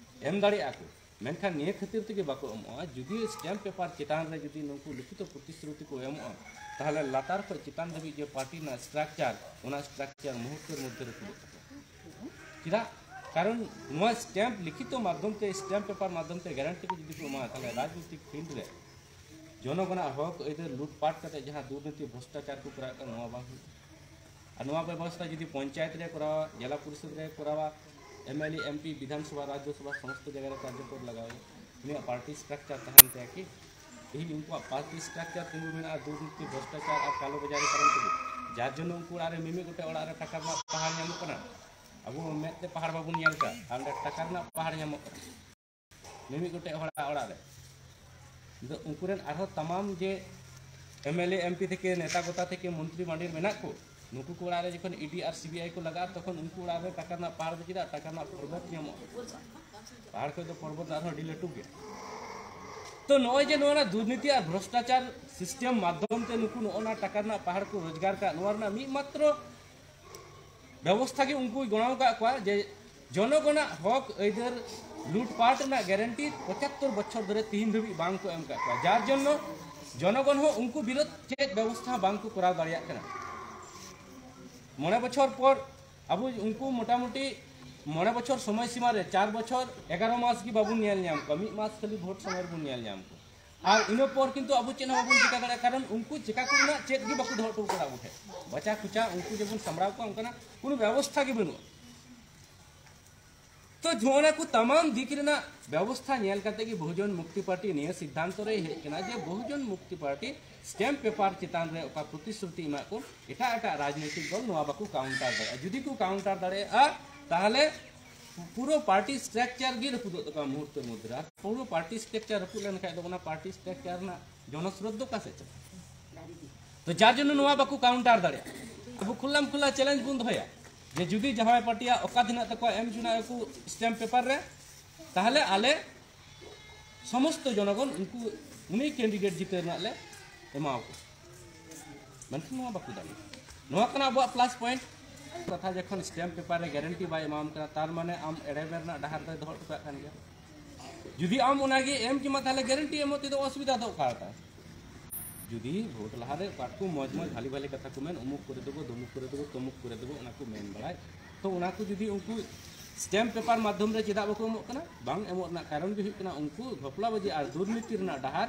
ᱮᱢ ᱫᱟᱲᱮᱭᱟᱜᱼᱟ ᱠᱚ, ᱢᱮᱱᱠᱷᱟᱱ ᱱᱤᱭᱟᱹ ᱠᱷᱟᱹᱛᱤᱨ ᱛᱮᱜᱮ ᱵᱟᱠᱚ ᱮᱢᱚᱜᱼᱟ, ᱡᱩᱫᱤ ᱥᱴᱮᱢᱯ ᱯᱮᱯᱟᱨ ᱪᱮᱛᱟᱱ ᱨᱮ ᱡᱩᱫᱤ ᱱᱩᱠᱩ ᱞᱤᱠᱷᱤᱛᱚ ᱯᱨᱚᱛᱤᱥᱨᱩᱛᱤ ᱠᱚ ᱮᱢᱚᱜᱼᱟ, ᱛᱟᱦᱚᱞᱮ ᱞᱟᱛᱟᱨ ᱠᱷᱚᱱ ᱪᱮᱛᱟᱱ ᱫᱷᱟᱹᱵᱤᱡ ᱡᱮ ᱯᱟᱨᱴᱤ ᱨᱮᱱᱟᱜ ᱥᱴᱨᱟᱠᱪᱟᱨ, ᱚᱱᱟ ᱥᱴᱨᱟᱠᱪᱟᱨ ᱢᱩᱦᱩᱨᱛᱚ ᱢᱚᱫᱽᱫᱷᱮ ᱨᱮ ᱠᱷᱩᱞᱟᱹᱜ ᱛᱟᱠᱚᱣᱟ᱾ ᱪᱮᱫᱟᱜ? ᱠᱟᱨᱚᱱ ᱱᱚᱣᱟ ᱥᱴᱮᱢᱯ ᱞᱤᱠᱷᱤᱛᱚ ᱢᱟᱫᱽᱫᱷᱚᱢ ᱛᱮ, ᱥᱴᱮᱢᱯ ᱯᱮᱯᱟᱨ ᱢᱟᱫᱽᱫᱷᱚᱢ ᱛᱮ ᱜᱟᱨᱮᱱᱴᱤ ᱠᱚ ᱡᱩᱫᱤ ᱠᱚ ᱮᱢᱟ, ᱛᱟᱦᱚᱞᱮ ᱨᱟᱡᱽᱱᱤᱛᱤᱠ ᱯᱷᱤᱞᱰ ᱨᱮ ᱡᱚᱱᱚᱜᱚᱱᱟᱜ ᱦᱚᱠ ᱟᱹᱭᱫᱟᱹᱨ ᱞᱩᱴᱯᱟᱴ ᱠᱟᱛᱮ ᱡᱟᱦᱟᱸ ᱫᱩᱨᱱᱤᱛᱤ ᱵᱷᱨᱚᱥᱴᱟᱪᱟᱨ ᱠᱚ ᱠᱚᱨᱟᱣᱮᱫ ᱠᱟᱱᱟ, ᱱᱚᱣᱟ ᱵᱟᱝ ᱦᱩᱭᱩᱜᱼᱟ᱾ ᱟᱨ ᱱᱚᱣᱟ ᱵᱮᱵᱚᱥᱛᱷᱟ ᱡᱩᱫᱤ ᱯᱚᱧᱪᱟᱭᱮᱛ ᱨᱮ ᱠᱚᱨᱟᱣᱟ, ᱡᱮᱞᱟ ᱯᱚᱨᱤᱥᱚᱫ ᱨᱮ ᱠᱚᱨᱟᱣᱟ, M L A, M P, ᱵᱤᱫᱷᱟᱱ ᱥᱚᱵᱷᱟ, ᱨᱟᱡᱽᱡᱚ ᱥᱚᱵᱷᱟ, ᱥᱚᱢᱚᱥᱛᱚ ᱡᱟᱭᱜᱟ ᱨᱮ ᱠᱟᱨᱡᱚᱠᱚᱨ ᱞᱟᱜᱟᱣ ᱦᱩᱭᱩᱜᱼᱟ, ᱩᱱᱤᱭᱟᱜ ᱯᱟᱨᱴᱤ ᱥᱴᱨᱟᱠᱪᱟᱨ ᱛᱟᱦᱮᱱ ᱛᱟᱭᱟ ᱠᱤ? ᱛᱮᱦᱮᱧ ᱩᱱᱠᱩᱣᱟᱜ ᱯᱟᱨᱴᱤ ᱥᱴᱨᱟᱠᱪᱟᱨ ᱛᱤᱸᱜᱩ ᱢᱮᱱᱟᱜᱼᱟ ᱫᱩᱨᱱᱤᱛᱤ, ᱵᱷᱨᱚᱥᱴᱟᱪᱟᱨ ᱟᱨ ᱠᱟᱞᱳ ᱵᱟᱡᱟᱨᱤ ᱠᱟᱨᱚᱱ ᱛᱮᱜᱮ, ᱡᱟᱨ ᱡᱚᱱᱱᱚ ᱩᱱᱠᱩ ᱚᱲᱟᱜ ᱨᱮ ᱢᱤᱢᱤᱫ ᱜᱚᱴᱮᱡ ᱚᱲᱟᱜ ᱨᱮ ᱴᱟᱠᱟ ᱨᱮᱱᱟᱜ ᱯᱟᱦᱟᱲ ᱧᱟᱢᱚᱜ ᱠᱟᱱᱟ᱾ ᱟᱵᱚ ᱢᱮᱫ ᱛᱮ ᱯᱟᱦᱟᱲ ᱵᱟᱵᱚᱱ ᱧᱮᱞ ᱠᱟᱜ, ᱟᱨ ᱚᱸᱰᱮ ᱴᱟᱠᱟ ᱨᱮᱱᱟᱜ ᱯᱟᱦᱟᱲ ᱧᱟᱢᱚᱜ ᱠᱟᱱᱟ ᱢᱤᱢᱤᱫ ᱜᱚᱴᱮᱡ ᱦᱚᱲᱟᱜ ᱚᱲᱟᱜ ᱨᱮ᱾ ᱟᱫᱚ ᱩᱱᱠᱩ ᱨᱮᱱ ᱟᱨᱦᱚᱸ ᱛᱟᱢᱟᱢ ᱡᱮ M L A, M P ᱛᱷᱮᱠᱮ, ᱱᱮᱛᱟ ᱜᱚᱛᱟ ᱛᱷᱮᱠᱮ, ᱢᱚᱱᱛᱨᱤ ᱢᱟᱱᱰᱤᱨ ᱢᱮᱱᱟᱜ ᱠᱚ, ᱱᱩᱠᱩ ᱠᱚ ᱚᱲᱟᱜ ᱨᱮ ᱡᱚᱠᱷᱚᱱ E D R C B I ᱠᱚ ᱞᱟᱜᱟᱜᱼᱟ, ᱛᱚᱠᱷᱚᱱ ᱩᱱᱠᱩ ᱚᱲᱟᱜ ᱨᱮ ᱴᱟᱠᱟ ᱨᱮᱱᱟᱜ ᱯᱟᱦᱟᱲ ᱫᱚ ᱪᱮᱫᱟᱜ? ᱴᱟᱠᱟ ᱨᱮᱱᱟᱜ ᱯᱚᱨᱵᱚᱛ ᱧᱟᱢᱚᱜᱼᱟ᱾ ᱯᱟᱦᱟᱲ ᱠᱷᱚᱡ ᱫᱚ ᱯᱚᱨᱵᱚᱛ ᱟᱨᱦᱚᱸ ᱟᱹᱰᱤ ᱞᱟᱹᱴᱩ ᱜᱮᱭᱟ᱾ ᱛᱚ ᱱᱚᱜᱼᱚᱭ ᱡᱮ ᱱᱚᱣᱟ ᱨᱮᱱᱟᱜ ᱫᱩᱨᱱᱤᱛᱤ ᱟᱨ ᱵᱷᱨᱚᱥᱴᱟᱪᱟᱨ ᱥᱤᱥᱴᱮᱢ ᱢᱟᱫᱽᱫᱷᱚᱢ ᱛᱮ ᱱᱩᱠᱩ ᱱᱚᱜᱼᱚ ᱱᱟ ᱴᱟᱠᱟ ᱨᱮᱱᱟᱜ ᱯᱟᱦᱟᱲ ᱠᱚ ᱨᱳᱡᱽᱜᱟᱨ ᱠᱟᱜ, ᱱᱚᱣᱟ ᱨᱮᱱᱟᱜ ᱢᱤᱫ ᱢᱟᱛᱨᱚ ᱵᱮᱵᱚᱥᱛᱷᱟ ᱜᱮ ᱩᱱᱠᱩᱭ ᱜᱚᱲᱟᱣ ᱟᱠᱟᱫ ᱠᱚᱣᱟ ᱡᱮ ᱡᱚᱱᱚᱜᱚᱱᱟᱜ ᱦᱚᱠ ᱟᱹᱭᱫᱟᱹᱨ ᱞᱩᱴᱯᱟᱴ ᱨᱮᱱᱟᱜ ᱜᱮᱨᱮᱱᱴᱤ ᱯᱚᱸᱪᱟᱛᱛᱳᱨ ᱵᱚᱪᱷᱚᱨ ᱫᱷᱚᱨᱮ ᱛᱤᱦᱤᱧ ᱫᱷᱟᱹᱵᱤᱡ ᱵᱟᱝ ᱠᱚ ᱮᱢ ᱟᱠᱟᱫ ᱠᱚᱣᱟ, ᱡᱟᱨ ᱡᱚᱱᱱᱚ ᱡᱚᱱᱚᱜᱚᱱ ᱦᱚᱸ ᱩᱱᱠᱩ ᱵᱤᱨᱳᱫᱷ ᱪᱮᱫ ᱵᱮᱵᱚᱥᱛᱷᱟ ᱵᱟᱝ ᱠᱚ ᱠᱚᱨᱟᱣ ᱫᱟᱲᱮᱭᱟᱜ ᱠᱟᱱᱟ᱾ ᱢᱚᱬᱮ ᱵᱚᱪᱷᱚᱨ ᱯᱚᱨ ᱟᱵᱚ ᱩᱱᱠᱩ ᱢᱚᱴᱟᱢᱩᱴᱤ ᱢᱚᱬᱮ ᱵᱚᱪᱷᱚᱨ ᱥᱚᱢᱚᱭ ᱥᱤᱢᱟ ᱨᱮ ᱪᱟᱨ ᱵᱚᱪᱷᱚᱨ ᱮᱜᱟᱨᱚ ᱢᱟᱥ ᱜᱮ ᱵᱟᱵᱚᱱ ᱧᱮᱞ ᱧᱟᱢ ᱠᱚᱣᱟ, ᱢᱤᱫ ᱢᱟᱥ ᱠᱷᱟᱹᱞᱤ ᱵᱷᱳᱴ ᱥᱚᱢᱚᱭ ᱨᱮᱵᱚᱱ ᱧᱮᱞ ᱧᱟᱢ ᱠᱚᱣᱟ᱾ ᱟᱨ ᱤᱱᱟᱹ ᱯᱚᱨ ᱠᱤᱱᱛᱩ ᱟᱵᱚ ᱪᱮᱫ ᱦᱚᱸ ᱵᱟᱵᱚᱱ ᱪᱤᱠᱟ ᱫᱟᱲᱮᱭᱟᱜᱼᱟ, ᱠᱟᱨᱚᱱ ᱩᱱᱠᱩ ᱪᱤᱠᱟ ᱠᱚᱨᱮᱱᱟᱜ ᱪᱮᱫ ᱜᱮ ᱵᱟᱠᱚ ᱫᱚᱦᱚ ᱦᱚᱴᱚ ᱠᱟᱫᱟ ᱟᱵᱚ ᱴᱷᱮᱱ᱾ ᱵᱟᱪᱟ ᱠᱷᱩᱪᱟ ᱩᱱᱠᱩ ᱡᱮᱵᱚᱱ ᱥᱟᱢᱵᱲᱟᱣ ᱠᱚᱣᱟ, ᱚᱱᱠᱟᱱᱟᱜ ᱠᱳᱱᱳ ᱵᱮᱵᱚᱥᱛᱷᱟ ᱜᱮ ᱵᱟᱹᱱᱩᱜᱼᱟ᱾ ᱛᱚ ᱱᱚᱜᱼᱚ ᱱᱟ ᱠᱚ ᱛᱟᱢᱟᱢ ᱫᱤᱠ ᱨᱮᱱᱟᱜ ᱵᱮᱵᱚᱥᱛᱷᱟ ᱧᱮᱞ ᱠᱟᱛᱮ ᱜᱮ ᱵᱚᱦᱩᱡᱚᱱ ᱢᱩᱠᱛᱤ ᱯᱟᱨᱴᱤ ᱱᱤᱭᱟᱹ ᱥᱤᱫᱽᱫᱷᱟᱱᱛᱚ ᱨᱮᱭ ᱦᱮᱡ ᱠᱟᱱᱟ ᱡᱮ ᱵᱚᱦᱩᱡᱚᱱ ᱢᱩᱠᱛᱤ ᱯᱟᱨᱴᱤ ᱥᱴᱮᱢᱯ ᱯᱮᱯᱟᱨ ᱪᱮᱛᱟᱱ ᱨᱮ ᱚᱠᱟ ᱯᱨᱚᱛᱤᱥᱨᱩᱛᱤ ᱮᱢᱟᱜ ᱠᱚ, ᱮᱴᱟᱜ ᱮᱴᱟᱜ ᱨᱟᱡᱽᱱᱳᱭᱛᱤᱠ ᱫᱚᱞ ᱱᱚᱣᱟ ᱵᱟᱠᱚ ᱠᱟᱣᱩᱱᱴᱟᱨ ᱫᱟᱲᱮᱭᱟᱜᱼᱟ᱾ ᱡᱩᱫᱤ ᱠᱚ ᱠᱟᱣᱩᱱᱴᱟᱨ ᱫᱟᱲᱮᱭᱟᱜᱼᱟ, ᱛᱟᱦᱚᱞᱮ ᱯᱩᱨᱟᱹ ᱯᱟᱨᱴᱤ ᱥᱴᱨᱟᱠᱪᱟᱨ ᱜᱮ ᱨᱟᱹᱯᱩᱫᱚᱜ ᱛᱟᱠᱚᱣᱟ ᱢᱩᱦᱩᱨᱛᱚ ᱢᱚᱫᱽᱫᱷᱮ ᱨᱮ᱾ ᱟᱨ ᱯᱩᱨᱟᱹ ᱯᱟᱨᱴᱤ ᱥᱴᱨᱟᱠᱪᱟᱨ ᱨᱟᱹᱯᱩᱫ ᱞᱮᱱᱠᱷᱟᱱ ᱫᱚ ᱚᱱᱟ ᱯᱟᱨᱴᱤ ᱥᱴᱨᱟᱠᱪᱟᱨ ᱨᱮᱱᱟᱜ ᱡᱚᱱᱚᱥᱨᱳᱛ ᱫᱚ ᱚᱠᱟ ᱥᱮᱫ ᱪᱟᱞᱟᱜᱼᱟ? ᱛᱚ ᱡᱟᱨ ᱡᱚᱱᱱᱚ ᱱᱚᱣᱟ ᱵᱟᱠᱚ ᱠᱟᱣᱩᱱᱴᱟᱨ ᱫᱟᱲᱮᱭᱟᱜᱼᱟ᱾ ᱟᱵᱚ ᱠᱷᱩᱞᱟᱢ ᱠᱷᱩᱞᱟ ᱪᱮᱞᱮᱧᱡᱽ ᱵᱚᱱ ᱫᱚᱦᱚᱭᱟ ᱡᱮ ᱡᱩᱫᱤ ᱡᱟᱦᱟᱸᱭ ᱯᱟᱨᱴᱤᱭᱟᱜ ᱚᱠᱟ ᱫᱤᱱᱟᱜ ᱛᱟᱠᱚᱣᱟ ᱮᱢ ᱡᱚᱱᱟᱜ ᱟᱠᱚ ᱥᱴᱮᱢᱯ ᱯᱮᱯᱟᱨ ᱨᱮ, ᱛᱟᱦᱚᱞᱮ ᱟᱞᱮ ᱥᱚᱢᱚᱥᱛᱚ ᱡᱚᱱᱚᱜᱚᱱ ᱩᱱᱠᱩ, ᱩᱱᱤ ᱠᱮᱱᱰᱤᱰᱮᱴ ᱡᱤᱛᱟᱹᱣ ᱨᱮᱱᱟᱜ ᱞᱮ ᱮᱢᱟᱣᱟᱠᱚᱣᱟ᱾ ᱢᱮᱱᱠᱷᱟᱱ ᱱᱚᱣᱟ ᱵᱟᱠᱚ ᱫᱟᱲᱮᱭᱟᱜᱼᱟ᱾ ᱱᱚᱣᱟ ᱠᱟᱱᱟ ᱟᱵᱚᱣᱟᱜ ᱯᱞᱟᱥ ᱯᱚᱭᱮᱱᱴ᱾ ᱠᱟᱛᱷᱟ ᱡᱚᱠᱷᱚᱱ ᱥᱴᱮᱢᱯ ᱯᱮᱯᱟᱨ ᱨᱮ ᱜᱮᱨᱮᱱᱴᱤ ᱵᱟᱭ ᱮᱢᱟᱢ ᱠᱟᱱᱟ, ᱛᱟᱨ ᱢᱟᱱᱮ ᱟᱢ ᱮᱲᱮᱢᱮ ᱨᱮᱱᱟᱜ ᱰᱟᱦᱟᱨ ᱫᱚᱭ ᱫᱚᱦᱚ ᱦᱚᱴᱚ ᱠᱟᱜ ᱠᱟᱱ ᱜᱮᱭᱟ᱾ ᱡᱩᱫᱤ ᱟᱢ ᱚᱱᱟᱜᱮ ᱮᱢ ᱠᱮᱢᱟ, ᱛᱟᱦᱚᱞᱮ ᱜᱮᱨᱮᱱᱴᱤ ᱮᱢᱚᱜ ᱛᱮᱫᱚ ᱚᱥᱩᱵᱤᱫᱷᱟ ᱫᱚ ᱚᱠᱟ ᱨᱮ ᱛᱟᱭ? ᱡᱩᱫᱤ ᱵᱷᱳᱴ ᱞᱟᱦᱟᱨᱮ ᱚᱠᱟ ᱠᱚ ᱢᱚᱡᱽ ᱢᱚᱡᱽ ᱵᱷᱟᱞᱤ ᱵᱷᱟᱞᱤ ᱠᱟᱛᱷᱟ ᱠᱚ ᱢᱮᱱ, ᱩᱢᱩᱠ ᱠᱚᱨᱮ ᱫᱚᱵᱚ, ᱫᱩᱢᱩᱠ ᱠᱚᱨᱮ ᱫᱚᱵᱚ, ᱛᱩᱢᱩᱠ ᱠᱚᱨᱮ ᱫᱚᱵᱚ, ᱚᱱᱟ ᱠᱚ ᱢᱮᱱ ᱵᱟᱲᱟᱭ, ᱛᱚ ᱚᱱᱟ ᱠᱚ ᱡᱩᱫᱤ ᱩᱱᱠᱩ ᱥᱴᱮᱢᱯ ᱯᱮᱯᱟᱨ ᱢᱟᱫᱽᱫᱷᱚᱢ ᱨᱮ ᱪᱮᱫᱟᱜ ᱵᱟᱠᱚ ᱮᱢᱚᱜ ᱠᱟᱱᱟ? ᱵᱟᱝ ᱮᱢᱚᱜ ᱨᱮᱱᱟᱜ ᱠᱟᱨᱚᱱ ᱜᱮ ᱦᱩᱭᱩᱜ ᱠᱟᱱᱟ, ᱩᱱᱠᱩ ᱜᱷᱚᱯᱞᱟᱵᱟᱡᱤ ᱟᱨ ᱫᱩᱨᱱᱤᱛᱤ ᱨᱮᱱᱟᱜ ᱰᱟᱦᱟᱨ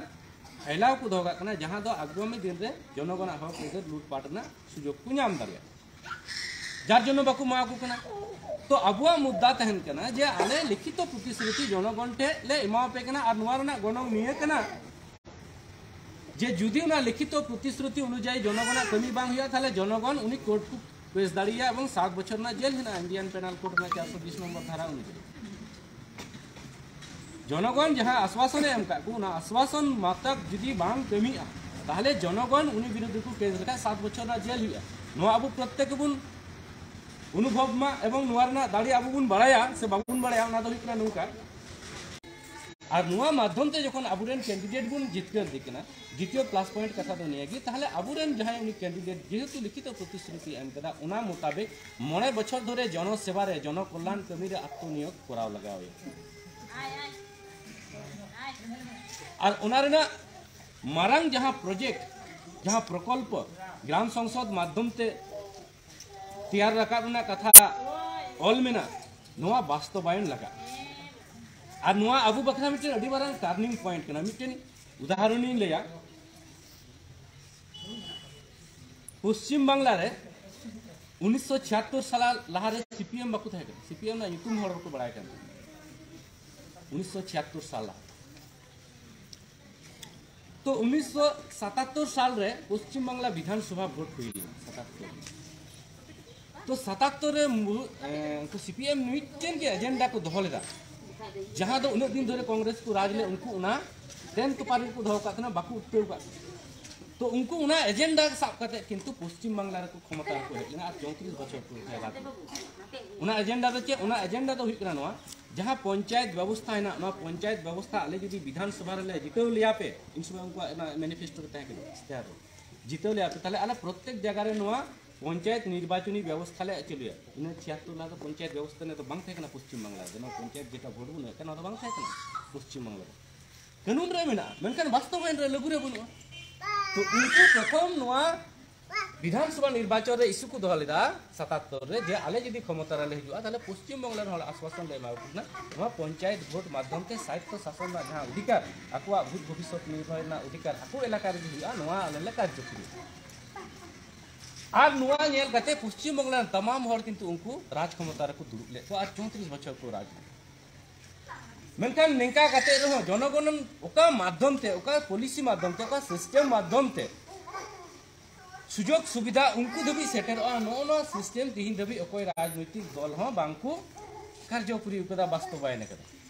ᱯᱷᱮᱞᱟᱣ ᱠᱚ ᱫᱚᱦᱚ ᱠᱟᱜ ᱠᱟᱱᱟ, ᱡᱟᱦᱟᱸ ᱫᱚ ᱟᱜᱟᱢᱤ ᱫᱤᱱ ᱨᱮ ᱡᱚᱱᱚᱜᱚᱱᱟᱜ ᱦᱚᱠ ᱟᱹᱭᱫᱟᱹᱨ ᱞᱩᱴᱯᱟᱴ ᱨᱮᱱᱟᱜ ᱥᱩᱡᱳᱜᱽ ᱠᱚ ᱧᱟᱢ ᱫᱟᱲᱮᱭᱟᱜᱼᱟ, ᱡᱟᱨ ᱡᱚᱱᱱᱚ ᱵᱟᱠᱚ ᱮᱢᱟ ᱠᱚ ᱠᱟᱱᱟ᱾ ᱛᱚ ᱟᱵᱚᱣᱟᱜ ᱢᱩᱫᱽᱫᱟ ᱛᱟᱦᱮᱱ ᱠᱟᱱᱟ ᱡᱮ ᱟᱞᱮ ᱞᱤᱠᱷᱤᱛᱚ ᱯᱨᱚᱛᱤᱥᱨᱩᱛᱤ ᱡᱚᱱᱚᱜᱚᱱ ᱴᱷᱮᱱ ᱞᱮ ᱮᱢᱟᱣᱟᱯᱮ ᱠᱟᱱᱟ, ᱟᱨ ᱱᱚᱣᱟ ᱨᱮᱱᱟᱜ ᱜᱚᱱᱚᱝ ᱱᱤᱭᱟᱹ ᱠᱟᱱᱟ ᱡᱮ ᱡᱩᱫᱤ ᱚᱱᱟ ᱞᱤᱠᱷᱤᱛᱚ ᱯᱨᱚᱛᱤᱥᱨᱩᱛᱤ ᱚᱱᱩᱡᱟᱭᱤ ᱡᱚᱱᱚᱜᱚᱱᱟᱜ ᱠᱟᱹᱢᱤ ᱵᱟᱝ ᱦᱩᱭᱩᱜᱼᱟ, ᱛᱟᱦᱚᱞᱮ ᱡᱚᱱᱚᱜᱚᱱ ᱩᱱᱤ ᱠᱳᱨᱴ ᱠᱚ ᱠᱮᱥ ᱫᱟᱲᱮᱭᱟᱜᱼᱟ ᱮᱵᱚᱝ ᱥᱟᱛ ᱵᱚᱪᱷᱚᱨ ᱨᱮᱱᱟᱜ ᱡᱮᱞ ᱦᱮᱱᱟᱜᱼᱟ ᱤᱱᱰᱤᱭᱟᱱ ᱯᱮᱱᱟᱞ ᱠᱳᱰ ᱨᱮᱱᱟᱜ ᱪᱟᱨᱥᱚ ᱵᱤᱥ ᱱᱚᱢᱵᱚᱨ ᱫᱷᱟᱨᱟ ᱚᱱᱩᱡᱟᱭᱤ᱾ ᱡᱚᱱᱚᱜᱚᱱ ᱡᱟᱦᱟᱸ ᱟᱥᱣᱟᱥᱚᱱᱮ ᱮᱢ ᱠᱟᱜ ᱠᱚ, ᱚᱱᱟ ᱟᱥᱣᱟᱥᱚᱱ ᱢᱟᱛᱟᱠ ᱡᱩᱫᱤ ᱵᱟᱝ ᱠᱟᱹᱢᱤᱜᱼᱟ, ᱛᱟᱦᱚᱞᱮ ᱡᱚᱱᱚᱜᱚᱱ ᱩᱱᱤ ᱵᱤᱨᱩᱫᱷ ᱨᱮᱠᱚ ᱠᱮᱥ ᱞᱮᱠᱷᱟᱱ ᱥᱟᱛ ᱵᱚᱪᱷᱚᱨ ᱨᱮᱱᱟᱜ ᱡᱮᱞ ᱦᱩᱭᱩᱜᱼᱟ᱾ ᱱᱚᱣᱟ ᱟᱵᱚ ᱯᱨᱚᱛᱛᱮᱠ ᱜᱮᱵᱚᱱ ᱚᱱᱩᱵᱷᱚᱵ ᱢᱟ ᱮᱵᱚᱝ ᱱᱚᱣᱟ ᱨᱮᱱᱟᱜ ᱫᱟᱲᱮ ᱟᱵᱚ ᱵᱚᱱ ᱵᱟᱲᱟᱭᱟ ᱥᱮ ᱵᱟᱵᱚᱱ ᱵᱟᱲᱟᱭᱟ, ᱚᱱᱟ ᱫᱚ ᱦᱩᱭᱩᱜ ᱠᱟᱱᱟ ᱱᱚᱝᱠᱟ, ᱟᱨ ᱱᱚᱣᱟ ᱢᱟᱫᱽᱫᱷᱚᱢ ᱛᱮ ᱡᱚᱠᱷᱚᱱ ᱟᱵᱚᱨᱮᱱ ᱠᱮᱱᱰᱤᱰᱮᱴ ᱵᱚᱱ ᱡᱤᱛᱠᱟᱹᱨ ᱫᱮ ᱠᱟᱱᱟ, ᱫᱤᱛᱤᱭᱚ ᱯᱞᱟᱥ ᱯᱚᱭᱮᱱᱴ ᱠᱟᱛᱷᱟ ᱫᱚ ᱱᱤᱭᱟᱹ ᱜᱮ, ᱛᱟᱦᱚᱞᱮ ᱟᱵᱚᱨᱮᱱ ᱡᱟᱦᱟᱸᱭ ᱩᱱᱤ ᱠᱮᱱᱰᱤᱰᱮᱴ ᱡᱮᱦᱮᱛᱩ ᱞᱤᱠᱷᱤᱛᱚ ᱯᱨᱚᱛᱤᱥᱨᱩᱛᱤ ᱮᱢ ᱠᱟᱫᱟ, ᱚᱱᱟ ᱢᱚᱛᱟᱵᱤᱠ ᱢᱚᱬᱮ ᱵᱚᱪᱷᱚᱨ ᱫᱷᱚᱨᱮ ᱡᱚᱱᱚ ᱥᱮᱵᱟ ᱨᱮ, ᱡᱚᱱᱚ ᱠᱚᱞᱭᱟᱱ ᱠᱟᱹᱢᱤ ᱨᱮ ᱟᱛᱢᱚᱱᱤᱭᱳᱜᱽ ᱠᱚᱨᱟᱣ ᱞᱟᱜᱟᱣ ᱮᱭᱟ᱾ ᱟᱨ ᱚᱱᱟ ᱨᱮᱱᱟᱜ ᱢᱟᱨᱟᱝ ᱡᱟᱦᱟᱸ ᱯᱨᱚᱡᱮᱠᱴ, ᱡᱟᱦᱟᱸ ᱯᱨᱚᱠᱚᱞᱯᱚ ᱜᱨᱟᱢ ᱥᱚᱝᱥᱚᱫ ᱢᱟᱫᱽᱫᱷᱚᱢ ᱛᱮ ᱛᱮᱭᱟᱨ ᱨᱟᱠᱟᱵ ᱨᱮᱱᱟᱜ ᱠᱟᱛᱷᱟ ᱚᱞ ᱢᱮᱱᱟᱜ, ᱱᱚᱣᱟ ᱵᱟᱥᱛᱚᱵᱟᱭᱚᱱ ᱞᱟᱜᱟᱜᱼᱟ᱾ ᱟᱨ ᱱᱚᱣᱟ ᱟᱵᱚ ᱵᱟᱠᱷᱨᱟ ᱢᱤᱫᱴᱮᱱ ᱟᱹᱰᱤ ᱢᱟᱨᱟᱝ ᱴᱟᱨᱱᱤᱝ ᱯᱚᱭᱮᱱᱴ ᱠᱟᱱᱟ᱾ ᱢᱤᱫᱴᱮᱱ ᱩᱫᱟᱦᱚᱨᱚᱱᱤᱧ ᱞᱟᱹᱭᱟ, ᱯᱚᱥᱪᱤᱢ ᱵᱟᱝᱞᱟ ᱨᱮ ᱩᱱᱤᱥᱥᱚ ᱪᱷᱤᱭᱟᱛᱛᱳᱨ ᱥᱟᱞ ᱞᱟᱦᱟᱨᱮ ᱥᱤᱯᱤᱮᱢ ᱵᱟᱠᱚ ᱛᱟᱦᱮᱸ ᱠᱟᱱᱟ, ᱥᱤᱯᱤᱮᱢ ᱨᱮᱱᱟᱜ ᱧᱩᱛᱩᱢ ᱦᱚᱲ ᱵᱟᱠᱚ ᱵᱟᱲᱟᱭ ᱠᱟᱱ ᱛᱟᱦᱮᱸ᱾ ᱩᱱᱤᱥᱥᱚ ᱪᱷᱤᱭᱟᱛᱛᱳᱨ ᱥᱟᱞ ᱞᱟᱦᱟ, ᱛᱚ ᱩᱱᱤᱥᱥᱚ ᱥᱟᱛᱟᱛᱛᱳᱨ ᱥᱟᱞ ᱨᱮ ᱯᱚᱥᱪᱤᱢ ᱵᱟᱝᱞᱟ ᱵᱤᱫᱷᱟᱱ ᱥᱚᱵᱷᱟ ᱵᱷᱳᱴ ᱦᱩᱭ ᱞᱮᱱᱟ ᱥᱟᱛᱟᱛᱛᱳᱨ᱾ ᱛᱚ ᱥᱟᱛᱟᱛᱛᱳᱨ ᱨᱮ ᱢᱩ-, ᱮ, ᱩᱱᱠᱩ ᱥᱤᱯᱤᱮᱢ ᱢᱤᱫᱴᱮᱱ ᱜᱮ ᱮᱡᱮᱱᱰᱟ ᱠᱚ ᱫᱚᱦᱚ ᱞᱮᱫᱟ, ᱡᱟᱦᱟᱸ ᱫᱚ ᱩᱱᱟᱹᱜ ᱫᱤᱱ ᱫᱷᱚᱨᱮ ᱠᱚᱝᱜᱨᱮᱥ ᱠᱚ ᱨᱟᱡᱽ ᱞᱮᱫ, ᱩᱱᱠᱩ ᱚᱱᱟ ᱴᱮᱱᱛᱷ ᱯᱟᱨᱤ ᱨᱮᱠᱚ ᱫᱚᱦᱚ ᱠᱟᱜ ᱛᱟᱦᱮᱱᱟ, ᱵᱟᱠᱚ ᱩᱴᱷᱟᱹᱣ ᱠᱟᱜ ᱛᱟᱦᱮᱱᱟ᱾ ᱛᱚ ᱩᱱᱠᱩ ᱚᱱᱟ ᱮᱡᱮᱱᱰᱟ ᱥᱟᱵ ᱠᱟᱛᱮ ᱠᱤᱱᱛᱩ ᱯᱚᱥᱪᱤᱢ ᱵᱟᱝᱞᱟ ᱨᱮᱠᱚ ᱠᱷᱚᱢᱚᱛᱟ ᱨᱮᱠᱚ ᱦᱮᱡ ᱞᱮᱱᱟ ᱟᱨ ᱪᱚᱣᱛᱨᱤᱥ ᱵᱚᱪᱷᱚᱨ ᱠᱚ ᱠᱷᱮᱞᱟ᱾ ᱚᱱᱟ ᱮᱡᱮᱱᱰᱟ ᱫᱚ ᱪᱮᱫ? ᱚᱱᱟ ᱮᱡᱮᱱᱰᱟ ᱫᱚ ᱦᱩᱭᱩᱜ ᱠᱟᱱᱟ ᱱᱚᱣᱟ, ᱡᱟᱦᱟᱸ ᱯᱚᱧᱪᱟᱭᱮᱛ ᱵᱮᱵᱚᱥᱛᱷᱟ ᱦᱮᱱᱟᱜ, ᱱᱚᱣᱟ ᱯᱚᱧᱪᱟᱭᱮᱛ ᱵᱮᱵᱚᱥᱛᱷᱟ ᱟᱞᱮ ᱡᱩᱫᱤ ᱵᱤᱫᱷᱟᱱ ᱥᱚᱵᱷᱟ ᱨᱮᱞᱮ ᱡᱤᱛᱟᱹᱣ ᱞᱮᱭᱟ ᱯᱮ, ᱩᱱ ᱥᱚᱢᱚᱭ ᱩᱱᱠᱩᱣᱟᱜ ᱚᱱᱟ ᱢᱮᱱᱤᱯᱷᱮᱥᱴᱳ ᱨᱮ ᱛᱟᱦᱮᱸ ᱠᱟᱱᱟ, ᱤᱥᱛᱤᱦᱟᱨ ᱨᱮ, ᱡᱤᱛᱟᱹᱣ ᱞᱮᱭᱟ ᱯᱮ, ᱛᱟᱦᱞᱮ ᱟᱞᱮ ᱯᱨᱚᱛᱛᱮᱠ ᱡᱟᱭᱜᱟ ᱨᱮ ᱱᱚᱣᱟ ᱯᱚᱧᱪᱟᱭᱮᱛ ᱱᱤᱨᱵᱟᱪᱚᱱᱤ ᱵᱮᱵᱚᱥᱛᱷᱟ ᱞᱮ ᱟᱹᱪᱩ ᱞᱮᱭᱟ᱾ ᱤᱱᱟᱹ ᱪᱷᱤᱭᱟᱛᱛᱚᱨ ᱞᱟᱦᱟ ᱫᱚ ᱯᱚᱧᱪᱟᱭᱮᱛ ᱵᱮᱵᱚᱥᱛᱷᱟ ᱱᱤᱭᱟᱹ ᱫᱚ ᱵᱟᱝ ᱛᱟᱦᱮᱸ ᱠᱟᱱᱟ ᱯᱚᱥᱪᱤᱢ ᱵᱟᱝᱞᱟ ᱨᱮ᱾ ᱱᱚᱣᱟ ᱯᱚᱧᱪᱟᱭᱮᱛ ᱡᱮᱴᱟ ᱵᱷᱳᱴ ᱵᱚᱱ ᱮᱢᱮᱫ ᱠᱟᱱᱟ, ᱱᱚᱣᱟ ᱫᱚ ᱵᱟᱝ ᱛᱟᱦᱮᱸ ᱠᱟᱱᱟ ᱯᱚᱥᱪᱤᱢ ᱵᱟᱝᱞᱟ ᱨᱮ᱾ ᱠᱟᱹᱱᱩᱱ ᱨᱮ ᱢᱮᱱᱟᱜᱼᱟ, ᱢᱮᱱᱠᱷᱟᱱ ᱵᱟᱥᱛᱚᱵᱟᱭᱚᱱ ᱨᱮ ᱞᱟᱹᱜᱩ ᱨᱮ ᱵᱟᱹᱱᱩᱜᱼᱟ᱾ ᱛᱚ ᱩᱱᱠᱩ ᱯᱨᱚᱛᱷᱚᱢ ᱱᱚᱣᱟ ᱵᱤᱫᱷᱟᱱ ᱥᱚᱵᱷᱟ ᱱᱤᱨᱵᱟᱪᱚᱱ ᱨᱮ ᱤᱥᱩ ᱠᱚ ᱫᱚᱦᱚ ᱞᱮᱫᱟ ᱥᱟᱛᱟᱛᱛᱚᱨ ᱨᱮ, ᱡᱮ ᱟᱞᱮ ᱡᱩᱫᱤ ᱠᱷᱚᱢᱚᱛᱟ ᱨᱮᱞᱮ ᱦᱤᱡᱩᱜᱼᱟ, ᱛᱟᱦᱞᱮ ᱯᱚᱥᱪᱤᱢ ᱵᱚᱝᱜᱚ ᱨᱮᱱ ᱦᱚᱲ ᱟᱥᱣᱟᱥᱚᱱ ᱞᱮ ᱮᱢᱟ ᱠᱚ ᱠᱟᱱᱟ, ᱱᱚᱣᱟ ᱯᱚᱧᱪᱟᱭᱮᱛ ᱵᱷᱳᱴ ᱢᱟᱫᱽᱫᱷᱚᱢ ᱛᱮ ᱥᱟᱭᱤᱛᱛᱚ ᱥᱟᱥᱚᱱ ᱨᱮᱱᱟᱜ ᱡᱟᱦᱟᱸ ᱚᱫᱷᱤᱠᱟᱨ, ᱟᱠᱚᱣᱟᱜ ᱵᱷᱩᱛ ᱵᱷᱚᱵᱤᱥᱥᱚᱛ ᱱᱤᱨᱱᱚᱭ ᱨᱮᱱᱟᱜ ᱚᱫᱷᱤᱠᱟᱨ ᱟᱠᱚ ᱮᱞᱟᱠᱟ ᱨᱮᱜᱮ ᱦᱩᱭᱩᱜᱼᱟ, ᱱᱚᱣᱟ ᱟᱞᱮ ᱞᱮ ᱠᱟᱨᱡᱚᱠᱚᱨᱤ᱾ ᱟᱨ ᱱᱚᱣᱟ ᱧᱮᱞ ᱠᱟᱛᱮ ᱯᱚᱥᱪᱤᱢ ᱵᱚᱝᱜᱚ ᱨᱮᱱ ᱛᱟᱢᱟᱢ ᱦᱚᱲ ᱠᱤᱱᱛᱩ ᱩᱱᱠᱩ ᱨᱟᱡᱽ ᱠᱷᱚᱢᱚᱛᱟ ᱨᱮᱠᱚ ᱫᱩᱲᱩᱵ ᱞᱮᱫ ᱠᱚᱣᱟ ᱟᱨ ᱪᱳᱭᱛᱨᱤᱥ ᱵᱚᱪᱷᱚᱨ ᱠᱚ ᱨᱟᱡᱽ ᱞᱮᱫᱟ᱾ ᱢᱮᱱᱠᱷᱟᱱ ᱱᱤᱝᱠᱟ ᱠᱟᱛᱮ ᱨᱮᱦᱚᱸ ᱡᱚᱱᱚᱜᱚᱱ ᱚᱠᱟ ᱢᱟᱫᱽᱫᱷᱚᱢ ᱛᱮ, ᱚᱠᱟ ᱯᱚᱞᱤᱥᱤ ᱢᱟᱫᱽᱫᱷᱚᱢ ᱛᱮ, ᱚᱠᱟ ᱥᱤᱥᱴᱮᱢ ᱢᱟᱫᱽᱫᱷᱚᱢ ᱛᱮ ᱥᱩᱡᱳᱜᱽ ᱥᱩᱵᱤᱫᱷᱟ ᱩᱱᱠᱩ ᱫᱷᱟᱹᱵᱤᱡ ᱥᱮᱴᱮᱨᱚᱜᱼᱟ, ᱱᱚᱜᱼᱚ ᱱᱚᱣᱟ ᱥᱤᱥᱴᱮᱢ ᱛᱤᱦᱤᱧ ᱫᱷᱟᱹᱵᱤᱡ ᱚᱠᱚᱭ ᱨᱟᱡᱽᱱᱳᱭᱛᱤᱠ ᱫᱚᱞ ᱦᱚᱸ ᱵᱟᱝᱠᱚ ᱠᱟᱨᱡᱚᱠᱚᱨᱤ ᱠᱟᱫᱟ, ᱵᱟᱥᱛᱚᱵᱟᱭᱚᱱ ᱠᱟᱫᱟ᱾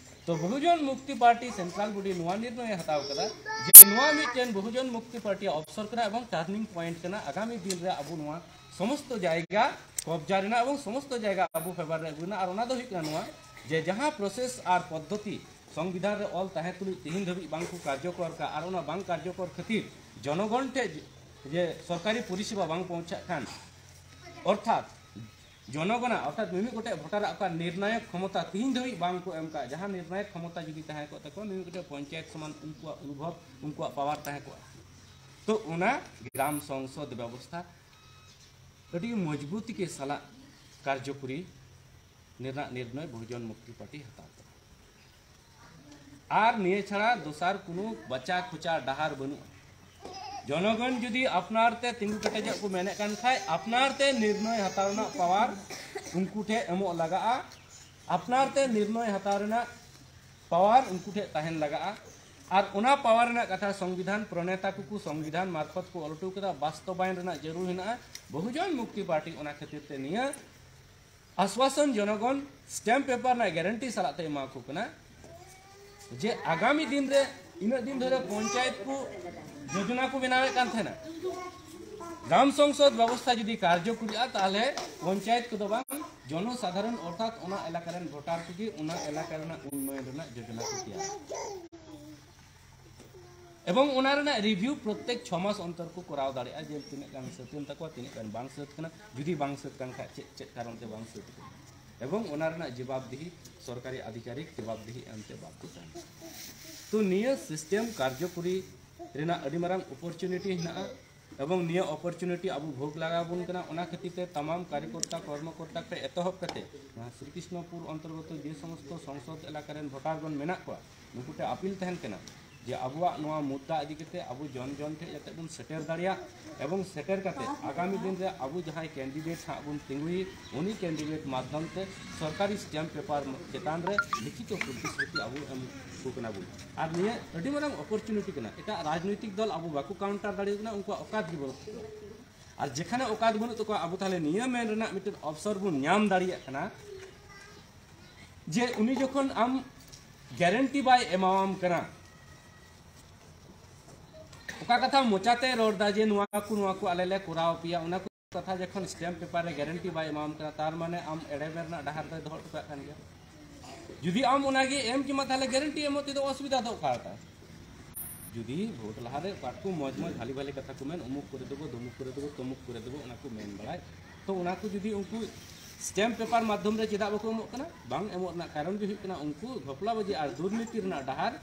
ᱛᱚ ᱵᱚᱦᱩᱡᱚᱱ ᱢᱩᱠᱛᱤ ᱯᱟᱨᱴᱤ ᱥᱮᱱᱴᱨᱟᱞ ᱵᱚᱰᱤ ᱱᱚᱣᱟ ᱱᱤᱨᱱᱚᱭ ᱦᱟᱛᱟᱣ ᱠᱟᱫᱟ ᱡᱮ ᱱᱚᱣᱟ ᱢᱤᱫᱴᱮᱱ ᱵᱚᱦᱩᱡᱚᱱ ᱢᱩᱠᱛᱤ ᱯᱟᱨᱴᱤ ᱚᱯᱥᱚᱨ ᱠᱟᱱᱟ ᱮᱵᱚᱝ ᱴᱟᱨᱱᱤᱝ ᱯᱚᱭᱮᱱᱴ ᱠᱟᱱᱟ᱾ ᱟᱜᱟᱢᱤ ᱫᱤᱱ ᱨᱮ ᱟᱵᱚ ᱱᱚᱣᱟ ᱥᱚᱢᱚᱥᱛᱚ ᱡᱟᱭᱜᱟ ᱠᱚᱵᱡᱟ ᱨᱮᱱᱟᱜ ᱮᱵᱚᱝ ᱥᱚᱢᱚᱥᱛᱚ ᱡᱟᱭᱜᱟ ᱟᱵᱚ ᱯᱷᱮᱵᱟᱨ ᱨᱮ ᱟᱹᱜᱩ ᱨᱮᱱᱟᱜ᱾ ᱟᱨ ᱚᱱᱟ ᱫᱚ ᱦᱩᱭᱩᱜ ᱠᱟᱱᱟ ᱱᱚᱣᱟ ᱡᱮ ᱡᱟᱦᱟᱸ ᱯᱨᱚᱥᱮᱥ ᱟᱨ ᱯᱚᱫᱽᱫᱷᱚᱛᱤ ᱥᱚᱝᱵᱤᱫᱷᱟᱱ ᱨᱮ ᱚᱞ ᱛᱟᱦᱮᱸ ᱛᱩᱞᱩᱡ ᱛᱮᱦᱮᱧ ᱫᱷᱟᱹᱵᱤᱡ ᱵᱟᱝ ᱠᱚ ᱠᱟᱨᱡᱚᱠᱚᱨ ᱠᱟᱜ, ᱟᱨ ᱚᱱᱟ ᱵᱟᱝ ᱠᱟᱨᱡᱚᱠᱚᱨ ᱠᱷᱟᱹᱛᱤᱨ ᱡᱚᱱᱚᱜᱚᱱ ᱴᱷᱮᱡ ᱡᱮ ᱥᱚᱨᱠᱟᱨᱤ ᱯᱚᱨᱤᱥᱮᱵᱟ ᱵᱟᱝ ᱯᱳᱣᱪᱷᱟᱜ ᱠᱟᱱ, ᱚᱨᱛᱷᱟᱛ ᱡᱚᱱᱚᱜᱚᱱᱟᱜ ᱚᱨᱛᱷᱟᱛ ᱢᱤᱢᱤᱫ ᱜᱚᱴᱮᱡ ᱵᱷᱳᱴᱟᱨᱟᱜ ᱚᱠᱟ ᱱᱤᱨᱱᱟᱭᱚᱠ ᱠᱷᱚᱢᱚᱛᱟ ᱛᱤᱦᱤᱧ ᱫᱷᱟᱹᱵᱤᱡ ᱵᱟᱝ ᱠᱚ ᱮᱢ ᱠᱟᱜ, ᱡᱟᱦᱟᱸ ᱱᱤᱨᱱᱟᱭᱚᱠ ᱠᱷᱚᱢᱚᱛᱟ ᱡᱩᱫᱤ ᱛᱟᱦᱮᱸ ᱠᱚᱜ ᱛᱟᱠᱚᱣᱟ, ᱢᱤᱢᱤᱫ ᱜᱚᱴᱮᱡ ᱯᱚᱧᱪᱟᱭᱮᱛ ᱥᱚᱢᱟᱱ ᱩᱱᱠᱩᱣᱟᱜ ᱚᱱᱩᱵᱷᱚᱵ, ᱩᱱᱠᱩᱣᱟᱜ ᱯᱟᱣᱟᱨ ᱛᱟᱦᱮᱸ ᱠᱚᱜᱼᱟ, ᱛᱚ ᱚᱱᱟ ᱜᱨᱟᱢ ᱥᱚᱝᱥᱚᱫ ᱵᱮᱵᱚᱥᱛᱷᱟ ᱟᱹᱰᱤ ᱢᱚᱡᱽᱵᱩᱛ ᱜᱮ ᱥᱟᱞᱟᱜ ᱠᱟᱨᱡᱚᱠᱚᱨᱤ ᱨᱮᱱᱟᱜ ᱱᱤᱨᱱᱚᱭ ᱵᱚᱦᱩᱡᱚᱱ ᱢᱩᱠᱛᱤ ᱯᱟᱨᱴᱤ ᱦᱟᱛᱟᱣ ᱠᱟᱫᱟ᱾ ᱟᱨ ᱱᱤᱭᱟᱹ ᱪᱷᱟᱲᱟ ᱫᱚᱥᱟᱨ ᱠᱳᱱᱳ ᱵᱟᱪᱟ ᱠᱷᱚᱪᱟ ᱰᱟᱦᱟᱨ ᱵᱟᱹᱱᱩᱜᱼᱟ᱾ ᱡᱚᱱᱚᱜᱚᱱ ᱡᱩᱫᱤ ᱟᱯᱱᱟᱨ ᱛᱮ ᱛᱤᱸᱜᱩ ᱠᱮᱴᱮᱡᱚᱜ ᱠᱚ ᱢᱮᱱᱮᱫ ᱠᱟᱱ ᱠᱷᱟᱡ, ᱟᱯᱱᱟᱨ ᱛᱮ ᱱᱤᱨᱱᱚᱭ ᱦᱟᱛᱟᱣ ᱨᱮᱱᱟᱜ ᱯᱟᱣᱟᱨ ᱩᱱᱠᱩ ᱴᱷᱮᱱ ᱮᱢᱚᱜ ᱞᱟᱜᱟᱜᱼᱟ᱾ ᱟᱯᱱᱟᱨ ᱛᱮ ᱱᱤᱨᱱᱚᱭ ᱦᱟᱛᱟᱣ ᱨᱮᱱᱟᱜ ᱯᱟᱣᱟᱨ ᱩᱱᱠᱩ ᱴᱷᱮᱱ ᱛᱟᱦᱮᱱ ᱞᱟᱜᱟᱜᱼᱟ᱾ ᱟᱨ ᱚᱱᱟ ᱯᱟᱣᱟᱨ ᱨᱮᱱᱟᱜ ᱠᱟᱛᱷᱟ ᱥᱚᱝᱵᱤᱫᱷᱟᱱ ᱯᱨᱚᱱᱮᱛᱟ ᱠᱚᱠᱚ ᱥᱚᱝᱵᱤᱫᱷᱟᱱ ᱢᱟᱨᱯᱷᱚᱛ ᱠᱚ ᱚᱞ ᱦᱚᱴᱚ ᱠᱟᱫᱟ, ᱵᱟᱥᱛᱚᱵᱟᱭᱚᱱ ᱨᱮᱱᱟᱜ ᱡᱟᱹᱨᱩᱲ ᱦᱮᱱᱟᱜᱼᱟ᱾ ᱵᱚᱦᱩᱡᱚᱱ ᱢᱩᱠᱛᱤ ᱯᱟᱨᱴᱤ ᱚᱱᱟ ᱠᱷᱟᱹᱛᱤᱨ ᱛᱮ ᱱᱤᱭᱟᱹ ᱟᱥᱣᱟᱥᱚᱱ ᱡᱚᱱᱚᱜᱚᱱ ᱥᱴᱮᱢᱯ ᱯᱮᱯᱟᱨ ᱨᱮᱱᱟᱜ ᱜᱮᱨᱮᱱᱴᱤ ᱥᱟᱞᱟᱜ ᱛᱮ ᱮᱢᱟ ᱠᱚ ᱠᱟᱱᱟ ᱡᱮ ᱟᱜᱟᱢᱤ ᱫᱤᱱ ᱨᱮ, ᱤᱱᱟᱹᱜ ᱫᱤᱱ ᱫᱷᱚᱨᱮ ᱯᱚᱧᱪᱟᱭᱮᱛ ᱠᱚ ᱡᱳᱡᱚᱱᱟ ᱠᱚ ᱵᱮᱱᱟᱣᱮᱫ ᱠᱟᱱ ᱛᱟᱦᱮᱱᱟ, ᱜᱨᱟᱢ ᱥᱚᱝᱥᱚᱫ ᱵᱮᱵᱚᱥᱛᱷᱟ ᱡᱩᱫᱤ ᱠᱟᱨᱡᱚᱠᱚᱨᱤᱜᱼᱟ, ᱛᱟᱦᱚᱞᱮ ᱯᱚᱧᱪᱟᱭᱮᱛ ᱠᱚᱫᱚ ᱵᱟᱝ, ᱡᱚᱱᱚᱥᱟᱫᱷᱟᱨᱚᱱ ᱚᱨᱛᱷᱟᱛ ᱚᱱᱟ ᱮᱞᱟᱠᱟ ᱨᱮᱱ ᱵᱷᱳᱴᱟᱨ ᱠᱚᱜᱮ ᱚᱱᱟ ᱮᱞᱟᱠᱟ ᱨᱮᱱᱟᱜ ᱩᱱᱱᱚᱭᱚᱱ ᱨᱮᱱᱟᱜ ᱡᱳᱡᱚᱱᱟ ᱠᱚ ᱛᱮᱭᱟᱨᱟ᱾ ᱮᱵᱚᱝ ᱚᱱᱟ ᱨᱮᱱᱟᱜ ᱨᱤᱵᱷᱤᱭᱩ ᱯᱨᱚᱛᱮᱠ ᱪᱷᱚ ᱢᱟᱥ ᱚᱱᱛᱚᱨ ᱠᱚ ᱠᱚᱨᱟᱣ ᱫᱟᱲᱮᱭᱟᱜᱼᱟ, ᱡᱮ ᱛᱤᱱᱟᱹᱜ ᱜᱟᱱ ᱥᱟᱹᱛ ᱮᱱ ᱛᱟᱠᱚᱣᱟ, ᱛᱤᱱᱟᱹᱜ ᱜᱟᱱ ᱵᱟᱝ ᱥᱟᱹᱛ ᱠᱟᱱᱟ, ᱡᱩᱫᱤ ᱵᱟᱝ ᱥᱟᱹᱛ ᱠᱟᱱ ᱠᱷᱟᱡ ᱪᱮᱫ ᱪᱮᱫ ᱠᱟᱨᱚᱱ ᱛᱮ ᱵᱟᱝ ᱥᱟᱹᱛ ᱠᱟᱱᱟ, ᱮᱵᱚᱝ ᱚᱱᱟ ᱨᱮᱱᱟᱜ ᱡᱚᱵᱟᱵᱫᱤᱦᱤ ᱥᱚᱨᱠᱟᱨᱤ ᱟᱫᱷᱤᱠᱟᱨᱤᱠ ᱡᱚᱵᱟᱵᱫᱤᱦᱤ ᱮᱢᱛᱮ ᱵᱟᱫᱽᱫᱷᱚ ᱛᱟᱦᱮᱱᱟ᱾ ᱛᱚ ᱱᱤᱭᱟᱹ ᱥᱤᱥᱴᱮᱢ ᱠᱟᱨᱡᱚᱠᱚᱨᱤ ᱨᱮᱱᱟᱜ ᱟᱹᱰᱤ ᱢᱟᱨᱟᱝ ᱚᱯᱚᱨᱪᱩᱱᱤᱴᱤ ᱦᱮᱱᱟᱜᱼᱟ, ᱮᱵᱚᱝ ᱱᱤᱭᱟᱹ ᱚᱯᱚᱨᱪᱩᱱᱤᱴᱤ ᱟᱵᱚ ᱵᱷᱳᱜᱽ ᱞᱟᱜᱟᱣ ᱵᱚᱱ ᱠᱟᱱᱟ᱾ ᱚᱱᱟ ᱠᱷᱟᱹᱛᱤᱨ ᱛᱮ ᱛᱟᱢᱟᱢ ᱠᱟᱨᱭᱚᱠᱚᱨᱛᱟ ᱠᱚᱨᱢᱚᱠᱚᱨᱛᱟ ᱠᱷᱚᱱ ᱮᱛᱚᱦᱚᱵ ᱠᱟᱛᱮ ᱱᱚᱣᱟ ᱥᱨᱤᱠᱨᱤᱥᱱᱚᱯᱩᱨ ᱚᱱᱛᱚᱨᱜᱚᱛᱚ ᱡᱮ ᱥᱚᱢᱚᱥᱛᱚ ᱥᱚᱝᱥᱚᱫ ᱮᱞᱟᱠᱟ ᱨᱮᱱ ᱵᱷᱳᱴᱟᱨ ᱜᱚᱱ ᱢᱮᱱᱟᱜ ᱠᱚᱣᱟ, ᱱᱩᱠᱩ ᱴᱷᱮᱱ ᱟᱯᱤᱞ ᱛᱟᱦᱮᱱ ᱠᱟᱱᱟ ᱡᱮ ᱟᱵᱚᱣᱟᱜ ᱱᱚᱣᱟ ᱢᱩᱫᱽᱫᱟ ᱤᱫᱤ ᱠᱟᱛᱮ ᱟᱵᱚ ᱡᱚᱱ ᱡᱚᱱ ᱴᱷᱮᱱ ᱡᱟᱛᱮ ᱵᱚᱱ ᱥᱮᱴᱮᱨ ᱫᱟᱲᱮᱭᱟᱜ, ᱮᱵᱚᱝ ᱥᱮᱴᱮᱨ ᱠᱟᱛᱮ ᱟᱜᱟᱢᱤ ᱫᱤᱱ ᱨᱮ ᱟᱵᱚ ᱡᱟᱦᱟᱸᱭ ᱠᱮᱱᱰᱤᱰᱮᱴ ᱦᱟᱸᱜ ᱵᱚᱱ ᱛᱤᱸᱜᱩᱭ, ᱩᱱᱤ ᱠᱮᱱᱰᱤᱰᱮᱴ ᱢᱟᱫᱽᱫᱷᱚᱢ ᱛᱮ ᱥᱚᱨᱠᱟᱨᱤ ᱥᱴᱮᱢᱯ ᱯᱮᱯᱟᱨ ᱪᱮᱛᱟᱱ ᱨᱮ ᱞᱤᱠᱷᱤᱛᱚ ᱯᱨᱚᱛᱤᱥᱨᱩᱛᱤ ᱟᱵᱚ ᱮᱢ ᱠᱚ ᱠᱟᱱᱟ ᱵᱚᱱ᱾ ᱟᱨ ᱱᱤᱭᱟᱹ ᱟᱹᱰᱤ ᱢᱟᱨᱟᱝ ᱚᱯᱚᱨᱪᱩᱱᱤᱴᱤ ᱠᱟᱱᱟ, ᱮᱴᱟᱜ ᱨᱟᱡᱽᱱᱳᱭᱛᱤᱠ ᱫᱚᱞ ᱟᱵᱚ ᱵᱟᱠᱚ ᱠᱟᱣᱩᱱᱴᱟᱨ ᱫᱟᱲᱮᱭᱟᱜ ᱠᱟᱱᱟ, ᱩᱱᱠᱩᱣᱟᱜ ᱚᱠᱟᱛ ᱜᱮ ᱵᱟᱹᱱᱩᱜ ᱛᱟᱠᱚᱣᱟ᱾ ᱟᱨ ᱡᱮᱠᱷᱟᱱᱮ ᱚᱠᱟᱛ ᱵᱟᱹᱱᱩᱜ ᱛᱟᱠᱚᱣᱟ, ᱟᱵᱚ ᱛᱟᱦᱞᱮ ᱱᱤᱭᱟᱹ ᱢᱮᱱ ᱨᱮᱱᱟᱜ ᱢᱤᱫᱴᱮᱱ ᱚᱯᱥᱚᱨ ᱵᱚᱱ ᱧᱟᱢ ᱫᱟᱲᱮᱭᱟᱜ ᱠᱟᱱᱟ ᱡᱮ ᱩᱱᱤ ᱡᱚᱠᱷᱚᱱ ᱟᱢ ᱜᱮᱨᱮᱱᱴᱤ ᱵᱟᱭ ᱮᱢᱟᱣᱟᱢ ᱠᱟᱱᱟ, ᱚᱠᱟ ᱠᱟᱛᱷᱟ ᱢᱚᱪᱟᱛᱮ ᱨᱚᱲ ᱫᱟ ᱡᱮ ᱱᱚᱣᱟ ᱠᱚ, ᱱᱚᱣᱟ ᱠᱚ ᱟᱞᱮ ᱞᱮ ᱠᱚᱨᱟᱣ ᱯᱮᱭᱟ, ᱚᱱᱟ ᱠᱚ ᱠᱟᱛᱷᱟ ᱡᱚᱠᱷᱚᱱ ᱥᱴᱮᱢᱯ ᱯᱮᱯᱟᱨ ᱨᱮ ᱜᱮᱨᱮᱱᱴᱤ ᱵᱟᱭ ᱮᱢᱟᱢ ᱠᱟᱱᱟ, ᱛᱟᱨ ᱢᱟᱱᱮ ᱟᱢ ᱮᱲᱮᱢᱮ ᱨᱮᱱᱟᱜ ᱰᱟᱦᱟᱨ ᱫᱚᱭ ᱫᱚᱦᱚ ᱦᱚᱴᱚ ᱠᱟᱜ ᱠᱟᱱ ᱜᱮᱭᱟ᱾ ᱡᱩᱫᱤ ᱟᱢ ᱚᱱᱟᱜᱮ ᱮᱢ ᱠᱮᱢᱟ, ᱛᱟᱦᱞᱮ ᱜᱮᱨᱮᱱᱴᱤ ᱮᱢᱚᱜ ᱛᱮᱫᱚ ᱚᱥᱩᱵᱤᱫᱷᱟ ᱫᱚ ᱚᱠᱟ ᱨᱮ ᱛᱟᱭ? ᱡᱩᱫᱤ ᱵᱷᱳᱴ ᱞᱟᱦᱟᱨᱮ ᱚᱠᱟ ᱠᱚ ᱢᱚᱡᱽ ᱢᱚᱡᱽ ᱵᱷᱟᱞᱤ ᱵᱷᱟᱞᱤ ᱠᱟᱛᱷᱟ ᱠᱚ ᱢᱮᱱ, ᱩᱢᱩᱠ ᱠᱚᱨᱮ ᱫᱚᱵᱚ, ᱫᱩᱢᱩᱠ ᱠᱚᱨᱮ ᱫᱚᱵᱚ, ᱛᱩᱢᱩᱠ ᱠᱚᱨᱮ ᱫᱚᱵᱚ, ᱚᱱᱟ ᱠᱚ ᱢᱮᱱ ᱵᱟᱲᱟᱭ, ᱛᱚ ᱚᱱᱟ ᱠᱚ ᱡᱩᱫᱤ ᱩᱱᱠᱩ ᱥᱴᱮᱢᱯ ᱯᱮᱯᱟᱨ ᱢᱟᱫᱽᱫᱷᱚᱢ ᱨᱮ ᱪᱮᱫᱟᱜ ᱵᱟᱠᱚ ᱮᱢᱚᱜ ᱠᱟᱱᱟ? ᱵᱟᱝ ᱮᱢᱚᱜ ᱨᱮᱱᱟᱜ ᱠᱟᱨᱚᱱ ᱜᱮ ᱦᱩᱭᱩᱜ ᱠᱟᱱᱟ ᱩᱱᱠᱩ ᱜᱷᱚᱯᱞᱟᱵᱟᱡᱤ ᱟᱨ ᱫᱩᱨᱱᱤᱛᱤ ᱨᱮᱱᱟᱜ ᱰᱟᱦᱟᱨ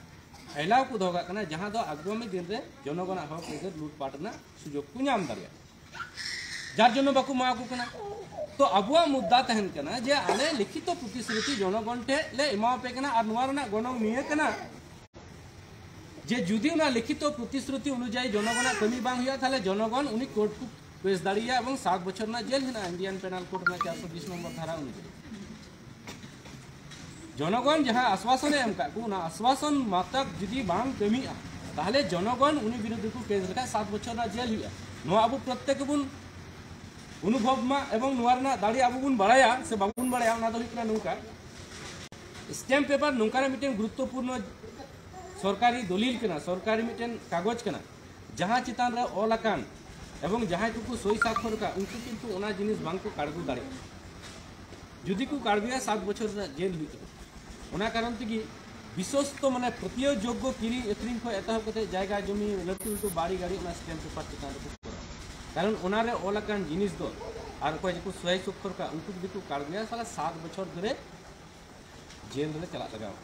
ᱯᱷᱮᱞᱟᱣ ᱠᱚ ᱫᱚᱦᱚ ᱠᱟᱜ ᱠᱟᱱᱟ, ᱡᱟᱦᱟᱸ ᱫᱚ ᱟᱜᱟᱢᱤ ᱫᱤᱱ ᱨᱮ ᱡᱚᱱᱚᱜᱚᱱᱟᱜ ᱦᱚᱠ ᱟᱹᱭᱫᱟᱹᱨ ᱞᱩᱴᱯᱟᱴ ᱨᱮᱱᱟᱜ ᱥᱩᱡᱳᱜᱽ ᱠᱚ ᱧᱟᱢ ᱫᱟᱲᱮᱭᱟᱜᱼᱟ, ᱡᱟᱨ ᱡᱚᱱᱱᱚ ᱵᱟᱠᱚ ᱮᱢᱟ ᱠᱚ ᱠᱟᱱᱟ᱾ ᱛᱚ ᱟᱵᱚᱣᱟᱜ ᱢᱩᱫᱽᱫᱟ ᱛᱟᱦᱮᱱ ᱠᱟᱱᱟ ᱡᱮ ᱟᱞᱮ ᱞᱤᱠᱷᱤᱛᱚ ᱯᱨᱚᱛᱤᱥᱨᱩᱛᱤ ᱡᱚᱱᱚᱜᱚᱱ ᱴᱷᱮᱱ ᱞᱮ ᱮᱢᱟᱣᱟᱯᱮ ᱠᱟᱱᱟ, ᱟᱨ ᱱᱚᱣᱟ ᱨᱮᱱᱟᱜ ᱜᱚᱱᱚᱝ ᱱᱤᱭᱟᱹ ᱠᱟᱱᱟ ᱡᱮ ᱡᱩᱫᱤ ᱚᱱᱟ ᱞᱤᱠᱷᱤᱛᱚ ᱯᱨᱚᱛᱤᱥᱨᱩᱛᱤ ᱚᱱᱩᱡᱟᱭᱤ ᱡᱚᱱᱚᱜᱚᱱᱟᱜ ᱠᱟᱹᱢᱤ ᱵᱟᱝ ᱦᱩᱭᱩᱜᱼᱟ, ᱛᱟᱦᱞᱮ ᱡᱚᱱᱚᱜᱚᱱ ᱩᱱᱤ ᱠᱳᱨᱴ ᱠᱚ ᱠᱮᱥ ᱫᱟᱲᱮᱭᱟᱜᱼᱟ ᱮᱵᱚᱝ ᱥᱟᱛ ᱵᱚᱪᱷᱚᱨ ᱨᱮᱱᱟᱜ ᱡᱮᱞ ᱦᱮᱱᱟᱜᱼᱟ ᱤᱱᱰᱤᱭᱟᱱ ᱯᱮᱱᱟᱞ ᱠᱳᱰ ᱨᱮᱱᱟᱜ ᱪᱟᱨᱥᱚ ᱵᱤᱥ ᱱᱚᱢᱵᱚᱨ ᱫᱷᱟᱨᱟ ᱚᱱᱩᱡᱟᱭᱤ᱾ ᱡᱚᱱᱚᱜᱚᱱ ᱡᱟᱦᱟᱸ ᱟᱥᱣᱟᱥᱚᱱᱮ ᱮᱢ ᱠᱟᱜ ᱠᱚ, ᱚᱱᱟ ᱟᱥᱣᱟᱥᱚᱱ ᱢᱟᱛᱟᱠ ᱡᱩᱫᱤ ᱵᱟᱝ ᱠᱟᱹᱢᱤᱜᱼᱟ, ᱛᱟᱦᱞᱮ ᱡᱚᱱᱚᱜᱚᱱ ᱩᱱᱤ ᱵᱤᱨᱩᱫᱷ ᱨᱮᱠᱚ ᱠᱮᱥ ᱞᱮᱠᱷᱟᱱ ᱥᱟᱛ ᱵᱚᱪᱷᱚᱨ ᱨᱮᱱᱟᱜ ᱡᱮᱞ ᱦᱩᱭᱩᱜᱼᱟ᱾ ᱱᱚᱣᱟ ᱟᱵᱚ ᱯᱨᱚᱛᱛᱮᱠ ᱜᱮᱵᱚᱱ ᱚᱱᱩᱵᱷᱚᱵ ᱢᱟ ᱮᱵᱚᱝ ᱱᱚᱣᱟ ᱨᱮᱱᱟᱜ ᱫᱟᱲᱮ ᱟᱵᱚ ᱵᱚᱱ ᱵᱟᱲᱟᱭᱟ ᱥᱮ ᱵᱟᱵᱚᱱ ᱵᱟᱲᱟᱭᱟ, ᱚᱱᱟ ᱫᱚ ᱦᱩᱭᱩᱜ ᱠᱟᱱᱟ ᱱᱚᱝᱠᱟ, ᱥᱴᱮᱢᱯ ᱯᱮᱯᱟᱨ ᱱᱚᱝᱠᱟᱱᱟᱜ ᱢᱤᱫᱴᱮᱱ ᱜᱩᱨᱩᱛᱛᱚᱯᱩᱨᱱᱚ ᱥᱚᱨᱠᱟᱨᱤ ᱫᱚᱞᱤᱞ ᱠᱟᱱᱟ, ᱥᱚᱨᱠᱟᱨᱤ ᱢᱤᱫᱴᱮᱱ ᱠᱟᱜᱚᱡᱽ ᱠᱟᱱᱟ, ᱡᱟᱦᱟᱸ ᱪᱮᱛᱟᱱ ᱨᱮ ᱚᱞ ᱟᱠᱟᱱ ᱮᱵᱚᱝ ᱡᱟᱦᱟᱸᱭ ᱠᱚᱠᱚ ᱥᱳᱭ ᱥᱟᱠᱷᱚᱨ ᱟᱠᱟᱫ, ᱩᱱᱠᱩ ᱠᱤᱱᱛᱩ ᱚᱱᱟ ᱡᱤᱱᱤᱥ ᱵᱟᱝᱠᱚ ᱠᱟᱲᱜᱩ ᱫᱟᱲᱮᱭᱟᱜᱼᱟ᱾ ᱡᱩᱫᱤ ᱠᱚ ᱠᱟᱲᱜᱩᱭᱟ, ᱥᱟᱛ ᱵᱚᱪᱷᱚᱨ ᱨᱮᱱᱟᱜ ᱡᱮᱞ ᱦᱩᱭᱩᱜ ᱛᱟᱠᱚᱣᱟ᱾ ᱚᱱᱟ ᱠᱟᱨᱚᱱ ᱛᱮᱜᱮ ᱵᱤᱥᱥᱚᱥᱛᱚ ᱢᱟᱱᱮ ᱯᱟᱹᱛᱭᱟᱹᱣ ᱡᱳᱜᱽᱜᱚ ᱠᱤᱨᱤᱧ ᱟᱹᱠᱷᱨᱤᱧ ᱠᱷᱚᱱ ᱮᱛᱚᱦᱚᱵ ᱠᱟᱛᱮ ᱡᱟᱭᱜᱟ ᱡᱚᱢᱤ ᱞᱟᱹᱴᱩ ᱞᱟᱹᱴᱩ ᱵᱟᱲᱤ ᱜᱟᱹᱲᱤ ᱚᱱᱟ ᱥᱴᱮᱢᱯ ᱯᱮᱯᱟᱨ ᱪᱮᱛᱟᱱ ᱨᱮᱠᱚ ᱠᱚᱨᱟᱣᱟ᱾ ᱠᱟᱨᱚᱱ ᱚᱱᱟᱨᱮ ᱚᱞ ᱟᱠᱟᱱ ᱡᱤᱱᱤᱥ ᱫᱚ ᱟᱨ ᱚᱠᱚᱭ ᱡᱮᱠᱚ ᱥᱚᱦᱤ ᱥᱚᱠᱠᱷᱚᱨ ᱠᱟᱜ ᱩᱱᱠᱩ ᱡᱩᱫᱤ ᱠᱚ ᱠᱟᱲᱢᱤᱭᱟ ᱥᱟᱞᱟ ᱥᱟᱛ ᱵᱚᱪᱷᱚᱨ ᱫᱷᱚᱨᱮ ᱡᱮᱞ ᱨᱮ ᱪᱟᱞᱟᱜ ᱞᱟᱜᱟᱣ᱾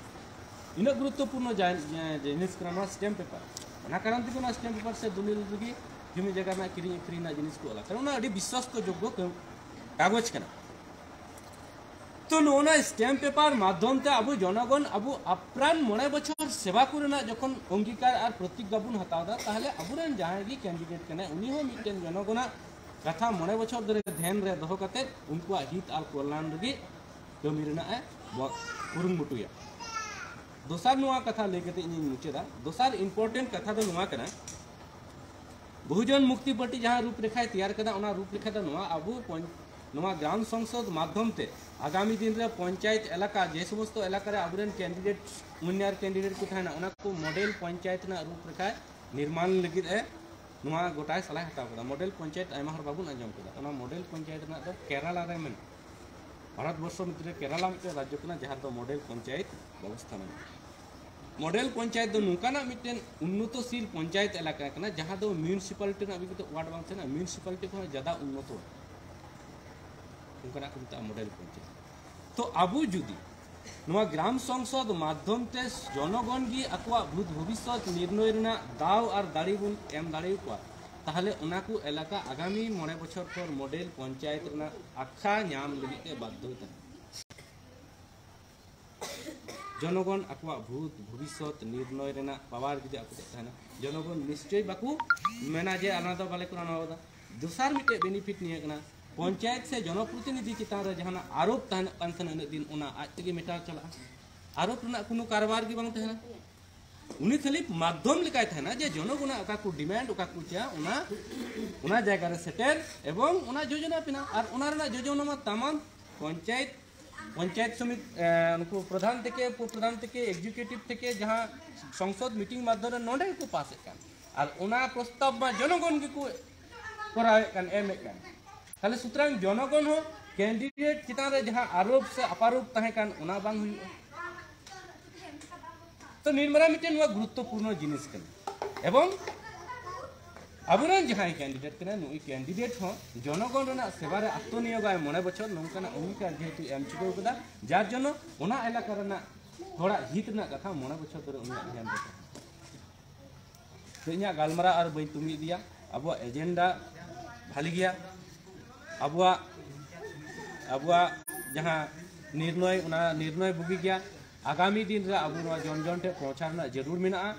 ᱤᱱᱟᱹᱜ ᱜᱩᱨᱩᱛᱛᱚᱯᱩᱨᱱᱚ ᱡᱟ-, ᱡᱤᱱᱤᱥ ᱠᱟᱱᱟ ᱱᱚᱣᱟ ᱥᱴᱮᱢᱯ ᱯᱮᱯᱟᱨ᱾ ᱚᱱᱟ ᱠᱟᱨᱚᱱ ᱛᱮᱜᱮ ᱱᱚᱣᱟ ᱥᱴᱮᱢᱯ ᱯᱮᱯᱟᱨ ᱥᱮ ᱫᱚᱞᱤᱞ ᱨᱮᱜᱮ ᱡᱚᱢᱤ ᱡᱟᱭᱜᱟ ᱨᱮᱱᱟᱜ ᱠᱤᱨᱤᱧ ᱟᱹᱠᱷᱨᱤᱧ ᱨᱮᱱᱟᱜ ᱡᱤᱱᱤᱥ ᱠᱚ ᱚᱞᱟ, ᱠᱟᱨᱚᱱ ᱚᱱᱟ ᱟᱹᱰᱤ ᱵᱤᱥᱥᱚᱥᱛᱚ ᱡᱳᱜᱽᱜᱚ ᱠᱟᱹ-, ᱠᱟᱜᱚᱡᱽ ᱠᱟᱱᱟ᱾ ᱛᱚ ᱱᱚᱜᱼᱚ ᱱᱚᱣᱟ ᱥᱴᱮᱢᱯ ᱯᱮᱯᱟᱨ ᱢᱟᱫᱽᱫᱷᱚᱢ ᱛᱮ ᱟᱵᱚ ᱡᱚᱱᱚᱜᱚᱱ ᱟᱵᱚ ᱟᱯᱨᱟᱱ ᱢᱚᱬᱮ ᱵᱚᱪᱷᱚᱨ ᱥᱮᱵᱟ ᱠᱚ ᱨᱮᱱᱟᱜ ᱡᱚᱠᱷᱚᱱ ᱚᱝᱜᱤᱠᱟᱨ ᱟᱨ ᱯᱨᱚᱛᱤᱜᱽᱜᱟ ᱵᱚᱱ ᱦᱟᱛᱟᱣ ᱮᱫᱟ, ᱛᱟᱦᱚᱞᱮ ᱟᱵᱚᱨᱮᱱ ᱡᱟᱦᱟᱸᱭ ᱜᱮ ᱠᱮᱱᱰᱤᱰᱮᱴ ᱠᱟᱱᱟᱭ ᱩᱱᱤ ᱦᱚᱸ ᱢᱤᱫᱴᱮᱱ ᱡᱚᱱᱚᱜᱚᱱᱟᱜ ᱠᱟᱛᱷᱟ ᱢᱚᱬᱮ ᱵᱚᱪᱷᱚᱨ ᱫᱷᱚᱨᱮ ᱫᱷᱮᱱ ᱨᱮ ᱫᱚᱦᱚ ᱠᱟᱛᱮ ᱩᱱᱠᱩᱣᱟᱜ ᱦᱤᱛ ᱟᱨ ᱠᱚᱞᱞᱟᱱ ᱞᱟᱹᱜᱤᱫ ᱠᱟᱹᱢᱤ ᱨᱮᱱᱟᱜ ᱮ ᱵᱚ-, ᱠᱩᱨᱩᱢᱩᱴᱩᱭᱟ᱾ ᱫᱚᱥᱟᱨ ᱱᱚᱣᱟ ᱠᱟᱛᱷᱟ ᱞᱟᱹᱭ ᱠᱟᱛᱮ ᱤᱧᱤᱧ ᱢᱩᱪᱟᱹᱫᱟ᱾ ᱫᱚᱥᱟᱨ ᱤᱢᱯᱚᱨᱴᱮᱱᱴ ᱠᱟᱛᱷᱟ ᱫᱚ ᱱᱚᱣᱟ ᱠᱟᱱᱟ, ᱵᱚᱦᱩᱡᱚᱱ ᱢᱩᱠᱛᱤ ᱯᱟᱨᱴᱤ ᱡᱟᱦᱟᱸ ᱨᱩᱯᱨᱮᱠᱷᱟᱭ ᱛᱮᱭᱟᱨ ᱠᱟᱫᱟ, ᱚᱱᱟ ᱨᱩᱯᱨᱮᱠᱷᱟ ᱫᱚ ᱱᱚᱣᱟ ᱟᱵᱚ ᱯᱚᱧ-, ᱱᱚᱣᱟ ᱜᱨᱟᱢ ᱥᱚᱝᱥᱚᱫ ᱢᱟᱫᱽᱫᱷᱚᱢ ᱛᱮ ᱟᱜᱟᱢᱤ ᱫᱤᱱ ᱨᱮ ᱯᱚᱧᱪᱟᱭᱮᱛ ᱮᱞᱟᱠᱟ, ᱡᱮ ᱥᱚᱢᱚᱥᱛᱚ ᱮᱞᱟᱠᱟ ᱨᱮ ᱟᱵᱚᱨᱮᱱ ᱠᱮᱱᱰᱤᱰᱮᱴ, ᱢᱩᱱᱭᱟᱨ ᱠᱮᱱᱰᱤᱰᱮᱴ ᱠᱚ ᱛᱟᱦᱮᱱᱟ, ᱚᱱᱟ ᱠᱚ ᱢᱚᱰᱮᱞ ᱯᱚᱧᱪᱟᱭᱮᱛ ᱨᱮᱱᱟᱜ ᱨᱩᱯᱨᱮᱠᱷᱟ ᱱᱤᱨᱢᱟᱱ ᱞᱟᱹᱜᱤᱫ ᱮ ᱱᱚᱣᱟ ᱜᱚᱴᱟᱭ ᱥᱟᱞᱟᱭ ᱦᱟᱛᱟᱣ ᱠᱟᱫᱟ᱾ ᱢᱚᱰᱮᱞ ᱯᱚᱧᱪᱟᱭᱮᱛ ᱟᱭᱢᱟ ᱦᱚᱲ ᱵᱟᱵᱚᱱ ᱟᱸᱡᱚᱢ ᱠᱟᱫᱟ, ᱚᱱᱟ ᱢᱚᱰᱮᱞ ᱯᱚᱧᱪᱟᱭᱮᱛ ᱨᱮᱱᱟᱜ ᱫᱚ ᱠᱮᱨᱟᱞᱟ ᱨᱮ ᱢᱮᱱᱟᱜᱼᱟ᱾ ᱵᱷᱟᱨᱚᱛ ᱵᱚᱨᱥᱚ ᱢᱚᱫᱽᱫᱷᱮ ᱨᱮ ᱠᱮᱨᱟᱞᱟ ᱢᱤᱫᱴᱮᱱ ᱨᱟᱡᱽᱡᱚ ᱠᱟᱱᱟ, ᱡᱟᱦᱟᱸ ᱨᱮᱫᱚ ᱢᱚᱰᱮᱞ ᱯᱚᱧᱪᱟᱭᱮᱛ ᱵᱮᱵᱚᱥᱛᱷᱟ ᱢᱮᱱᱟᱜᱼᱟ᱾ ᱢᱚᱰᱮᱞ ᱯᱚᱧᱪᱟᱭᱮᱛ ᱫᱚ ᱱᱚᱝᱠᱟᱱᱟᱜ ᱢᱤᱫᱴᱮᱱ ᱩᱱᱱᱚᱛᱚᱥᱤᱞ ᱯᱚᱧᱪᱟᱭᱮᱛ ᱮᱞᱟᱠᱟ ᱠᱟᱱᱟ, ᱡᱟᱦᱟᱸ ᱫᱚ ᱢᱤᱭᱩᱱᱤᱥᱤᱯᱟᱞᱤᱴᱤ ᱨᱮᱱᱟᱜ ᱢᱤᱫ ᱠᱟᱛᱮ ᱣᱟᱨᱰ ᱵᱟᱝ ᱛᱟᱦᱮᱱᱟ, ᱢᱤᱭᱩᱱᱤᱥᱤᱯᱟᱞᱤᱴᱤ ᱠᱷᱚᱱ ᱡᱟᱫᱟ ᱩᱱᱱᱚᱛᱚ, ᱚᱱᱠᱟᱱᱟᱜ ᱠᱚ ᱢᱮᱛᱟᱜᱼᱟ ᱢᱚᱰᱮᱞ ᱯᱚᱧᱪᱟᱭᱮᱛ᱾ ᱛᱚ ᱟᱵᱚ ᱡᱩᱫᱤ ᱱᱚᱣᱟ ᱜᱨᱟᱢ ᱥᱚᱝᱥᱚᱫ ᱢᱟᱫᱽᱫᱷᱚᱢ ᱛᱮ ᱡᱚᱱᱚᱜᱚᱱ ᱜᱮ ᱟᱠᱚᱣᱟᱜ ᱵᱷᱩᱛ ᱵᱷᱚᱵᱤᱥᱥᱚᱛ ᱱᱤᱨᱱᱚᱭ ᱨᱮᱱᱟᱜ ᱫᱟᱣ ᱟᱨ ᱫᱟᱲᱮ ᱵᱚᱱ ᱮᱢ ᱫᱟᱲᱮ ᱟᱠᱚᱣᱟ, ᱛᱟᱦᱚᱞᱮ ᱚᱱᱟ ᱠᱚ ᱮᱞᱟᱠᱟ ᱟᱜᱟᱢᱤ ᱢᱚᱬᱮ ᱵᱚᱪᱷᱚᱨ ᱯᱚᱨ ᱢᱚᱰᱮᱞ ᱯᱚᱧᱪᱟᱭᱮᱛ ᱨᱮᱱᱟᱜ ᱟᱠᱷᱲᱟ ᱧᱟᱢ ᱞᱟᱹᱜᱤᱫ ᱛᱮ ᱵᱟᱫᱽᱫᱷᱚᱭ ᱛᱟᱦᱮᱱᱟ᱾ ᱡᱚᱱᱚᱜᱚᱱ ᱟᱠᱚᱣᱟᱜ ᱵᱷᱩᱛ ᱵᱷᱚᱵᱤᱥᱥᱚᱛ ᱱᱤᱨᱱᱚᱭ ᱨᱮᱱᱟᱜ ᱯᱟᱣᱟᱨ ᱡᱩᱫᱤ ᱟᱠᱚ ᱴᱷᱮᱱ ᱛᱟᱦᱮᱱᱟ, ᱡᱚᱱᱚᱜᱚᱱ ᱱᱤᱥᱪᱚᱭ ᱵᱟᱠᱚ ᱢᱮᱱᱟ ᱡᱮ ᱟᱞᱮ ᱫᱚ ᱵᱟᱞᱮ ᱠᱚᱨᱟᱣ ᱱᱚᱣᱟ ᱫᱚ᱾ ᱫᱚᱥᱟᱨ ᱢᱤᱫᱴᱮᱡ ᱵᱮᱱᱤᱯᱷᱤᱴ ᱱᱤᱭᱟᱹ ᱠᱟᱱᱟ, ᱯᱚᱧᱪᱟᱭᱮᱛ ᱥᱮ ᱡᱚᱱᱚᱯᱨᱚᱛᱤᱱᱤᱫᱷᱤ ᱪᱮᱛᱟᱱ ᱨᱮ ᱡᱟᱦᱟᱱᱟᱜ ᱟᱨᱳᱯ ᱛᱟᱦᱮᱱᱚᱜ ᱠᱟᱱ ᱛᱟᱦᱮᱱᱟ ᱩᱱᱟᱹᱜ ᱫᱤᱱ, ᱚᱱᱟ ᱟᱡ ᱛᱮᱜᱮ ᱢᱮᱴᱟᱣ ᱪᱟᱞᱟᱜᱼᱟ᱾ ᱟᱨᱳᱯ ᱨᱮᱱᱟᱜ ᱠᱳᱱᱳ ᱠᱟᱨᱵᱟᱨ ᱜᱮ ᱵᱟᱝ ᱛᱟᱦᱮᱱᱟ᱾ ᱩᱱᱤ ᱠᱷᱟᱹᱞᱤ ᱢᱟᱫᱽᱫᱷᱚᱢ ᱞᱮᱠᱟᱭ ᱛᱟᱦᱮᱱᱟ ᱡᱮ ᱡᱚᱱᱚᱜᱚᱱᱟᱜ ᱚᱠᱟ ᱠᱚ ᱰᱤᱢᱟᱱᱰ, ᱚᱠᱟ ᱠᱚ ᱪᱟᱹᱭᱟ, ᱚᱱᱟ, ᱚᱱᱟ ᱡᱟᱭᱜᱟ ᱨᱮ ᱥᱮᱴᱮᱨ ᱮᱵᱚᱝ ᱚᱱᱟ ᱡᱳᱡᱚᱱᱟ ᱵᱮᱱᱟᱣ᱾ ᱟᱨ ᱚᱱᱟ ᱨᱮᱱᱟᱜ ᱡᱳᱡᱚᱱᱟ ᱢᱟ ᱛᱟᱢᱟᱢ ᱯᱚᱧᱪᱟᱭᱮᱛ, ᱯᱚᱧᱪᱟᱭᱮᱛ ᱥᱚᱢᱤᱛ, ᱮ, ᱩᱱᱠᱩ ᱯᱨᱚᱫᱷᱟᱱ ᱛᱷᱮᱠᱮ, ᱩᱯᱚ ᱯᱨᱚᱫᱷᱟᱱ ᱛᱷᱮᱠᱮ, ᱮᱠᱡᱤᱠᱤᱭᱩᱴᱤᱵᱷ ᱛᱷᱮᱠᱮ ᱡᱟᱦᱟᱸ ᱥᱚᱝᱥᱚᱫ ᱢᱤᱴᱤᱝ ᱢᱟᱫᱽᱫᱷᱚᱢ ᱨᱮ ᱱᱚᱰᱮ ᱜᱮᱠᱚ ᱯᱟᱥᱮᱫ ᱠᱟᱱ᱾ ᱟᱨ ᱚᱱᱟ ᱯᱨᱚᱥᱛᱟᱵ ᱢᱟ ᱡᱚᱱᱚᱜᱚᱱ ᱜᱮᱠᱚ ᱠᱚᱨᱟᱣᱮᱫ ᱠᱟᱱ, ᱮᱢᱮᱫ ᱠᱟᱱ᱾ ᱛᱟᱦᱞᱮ ᱥᱩᱛᱚᱨᱟᱝ ᱡᱚᱱᱚᱜᱚᱱ ᱦᱚᱸ ᱠᱮᱱᱰᱤᱰᱮᱴ ᱪᱮᱛᱟᱱ ᱨᱮ ᱡᱟᱦᱟᱸ ᱟᱨᱳᱯ ᱥᱮ ᱟᱯᱟᱨᱳᱯ ᱛᱟᱦᱮᱸ ᱠᱟᱱ, ᱚᱱᱟ ᱵᱟᱝ ᱦᱩᱭᱩᱜᱼᱟ᱾ ᱱᱤᱨᱢᱟᱨᱟ ᱢᱤᱫᱴᱮᱱ ᱱᱚᱣᱟ ᱜᱩᱨᱩᱛᱛᱚᱯᱩᱨᱱᱚ ᱡᱤᱱᱤᱥ ᱠᱟᱱᱟ᱾ ᱮᱵᱚᱝ ᱟᱵᱚᱨᱮᱱ ᱡᱟᱦᱟᱸᱭ ᱠᱮᱱᱰᱤᱰᱮᱴ ᱠᱟᱱᱟᱭ, ᱱᱩᱭ ᱠᱮᱱᱰᱤᱰᱮᱴ ᱦᱚᱸ ᱡᱚᱱᱚᱜᱚᱱ ᱨᱮᱱᱟᱜ ᱥᱮᱵᱟ ᱨᱮ ᱟᱛᱢᱚᱱᱤᱭᱳᱜᱟᱭ ᱢᱚᱬᱮ ᱵᱚᱪᱷᱚᱨ, ᱱᱚᱝᱠᱟᱱᱟᱜ ᱚᱝᱜᱤᱠᱟᱨ ᱡᱮᱦᱮᱛᱩ ᱮᱢ ᱪᱩᱠᱟᱹᱣ ᱠᱟᱫᱟ, ᱡᱟᱨ ᱡᱚᱱᱱᱚ ᱚᱱᱟ ᱮᱞᱟᱠᱟ ᱨᱮᱱᱟᱜ ᱦᱚᱲᱟᱜ ᱦᱤᱛ ᱨᱮᱱᱟᱜ ᱠᱟᱛᱷᱟ ᱢᱚᱬᱮ ᱵᱚᱪᱷᱚᱨ ᱫᱷᱚᱨᱮ ᱩᱱᱤᱭᱟᱜ ᱫᱷᱮᱭᱟᱱ ᱨᱮ ᱛᱟᱦᱮᱱᱟ᱾ ᱛᱚ ᱤᱧᱟᱹᱜ ᱜᱟᱞᱢᱟᱨᱟᱣ ᱟᱨ ᱵᱟᱹᱧ ᱛᱩᱝᱜᱤ ᱤᱫᱤᱭᱟ᱾ ᱟᱵᱚᱣᱟᱜ ᱮᱡᱮᱱᱰᱟ ᱵᱷᱟᱞᱤ ᱜᱮᱭᱟ, ᱟᱵᱚᱣᱟᱜ ᱟᱵᱚᱣᱟᱜ ᱡᱟᱦᱟᱸ ᱱᱤᱨᱱᱚᱭ, ᱚᱱᱟ ᱱᱤᱨᱱᱚᱭ ᱵᱩᱜᱤ ᱜᱮᱭᱟ᱾ ᱟᱜᱟᱢᱤ ᱫᱤᱱ ᱨᱮ ᱟᱵᱚ ᱱᱚᱣᱟ ᱡᱚᱱ ᱡᱚᱱ ᱴᱷᱮᱱ ᱯᱳᱣᱪᱷᱟᱣ ᱨᱮᱱᱟᱜ ᱡᱟᱹᱨᱩᱲ ᱢᱮᱱᱟᱜᱼᱟ᱾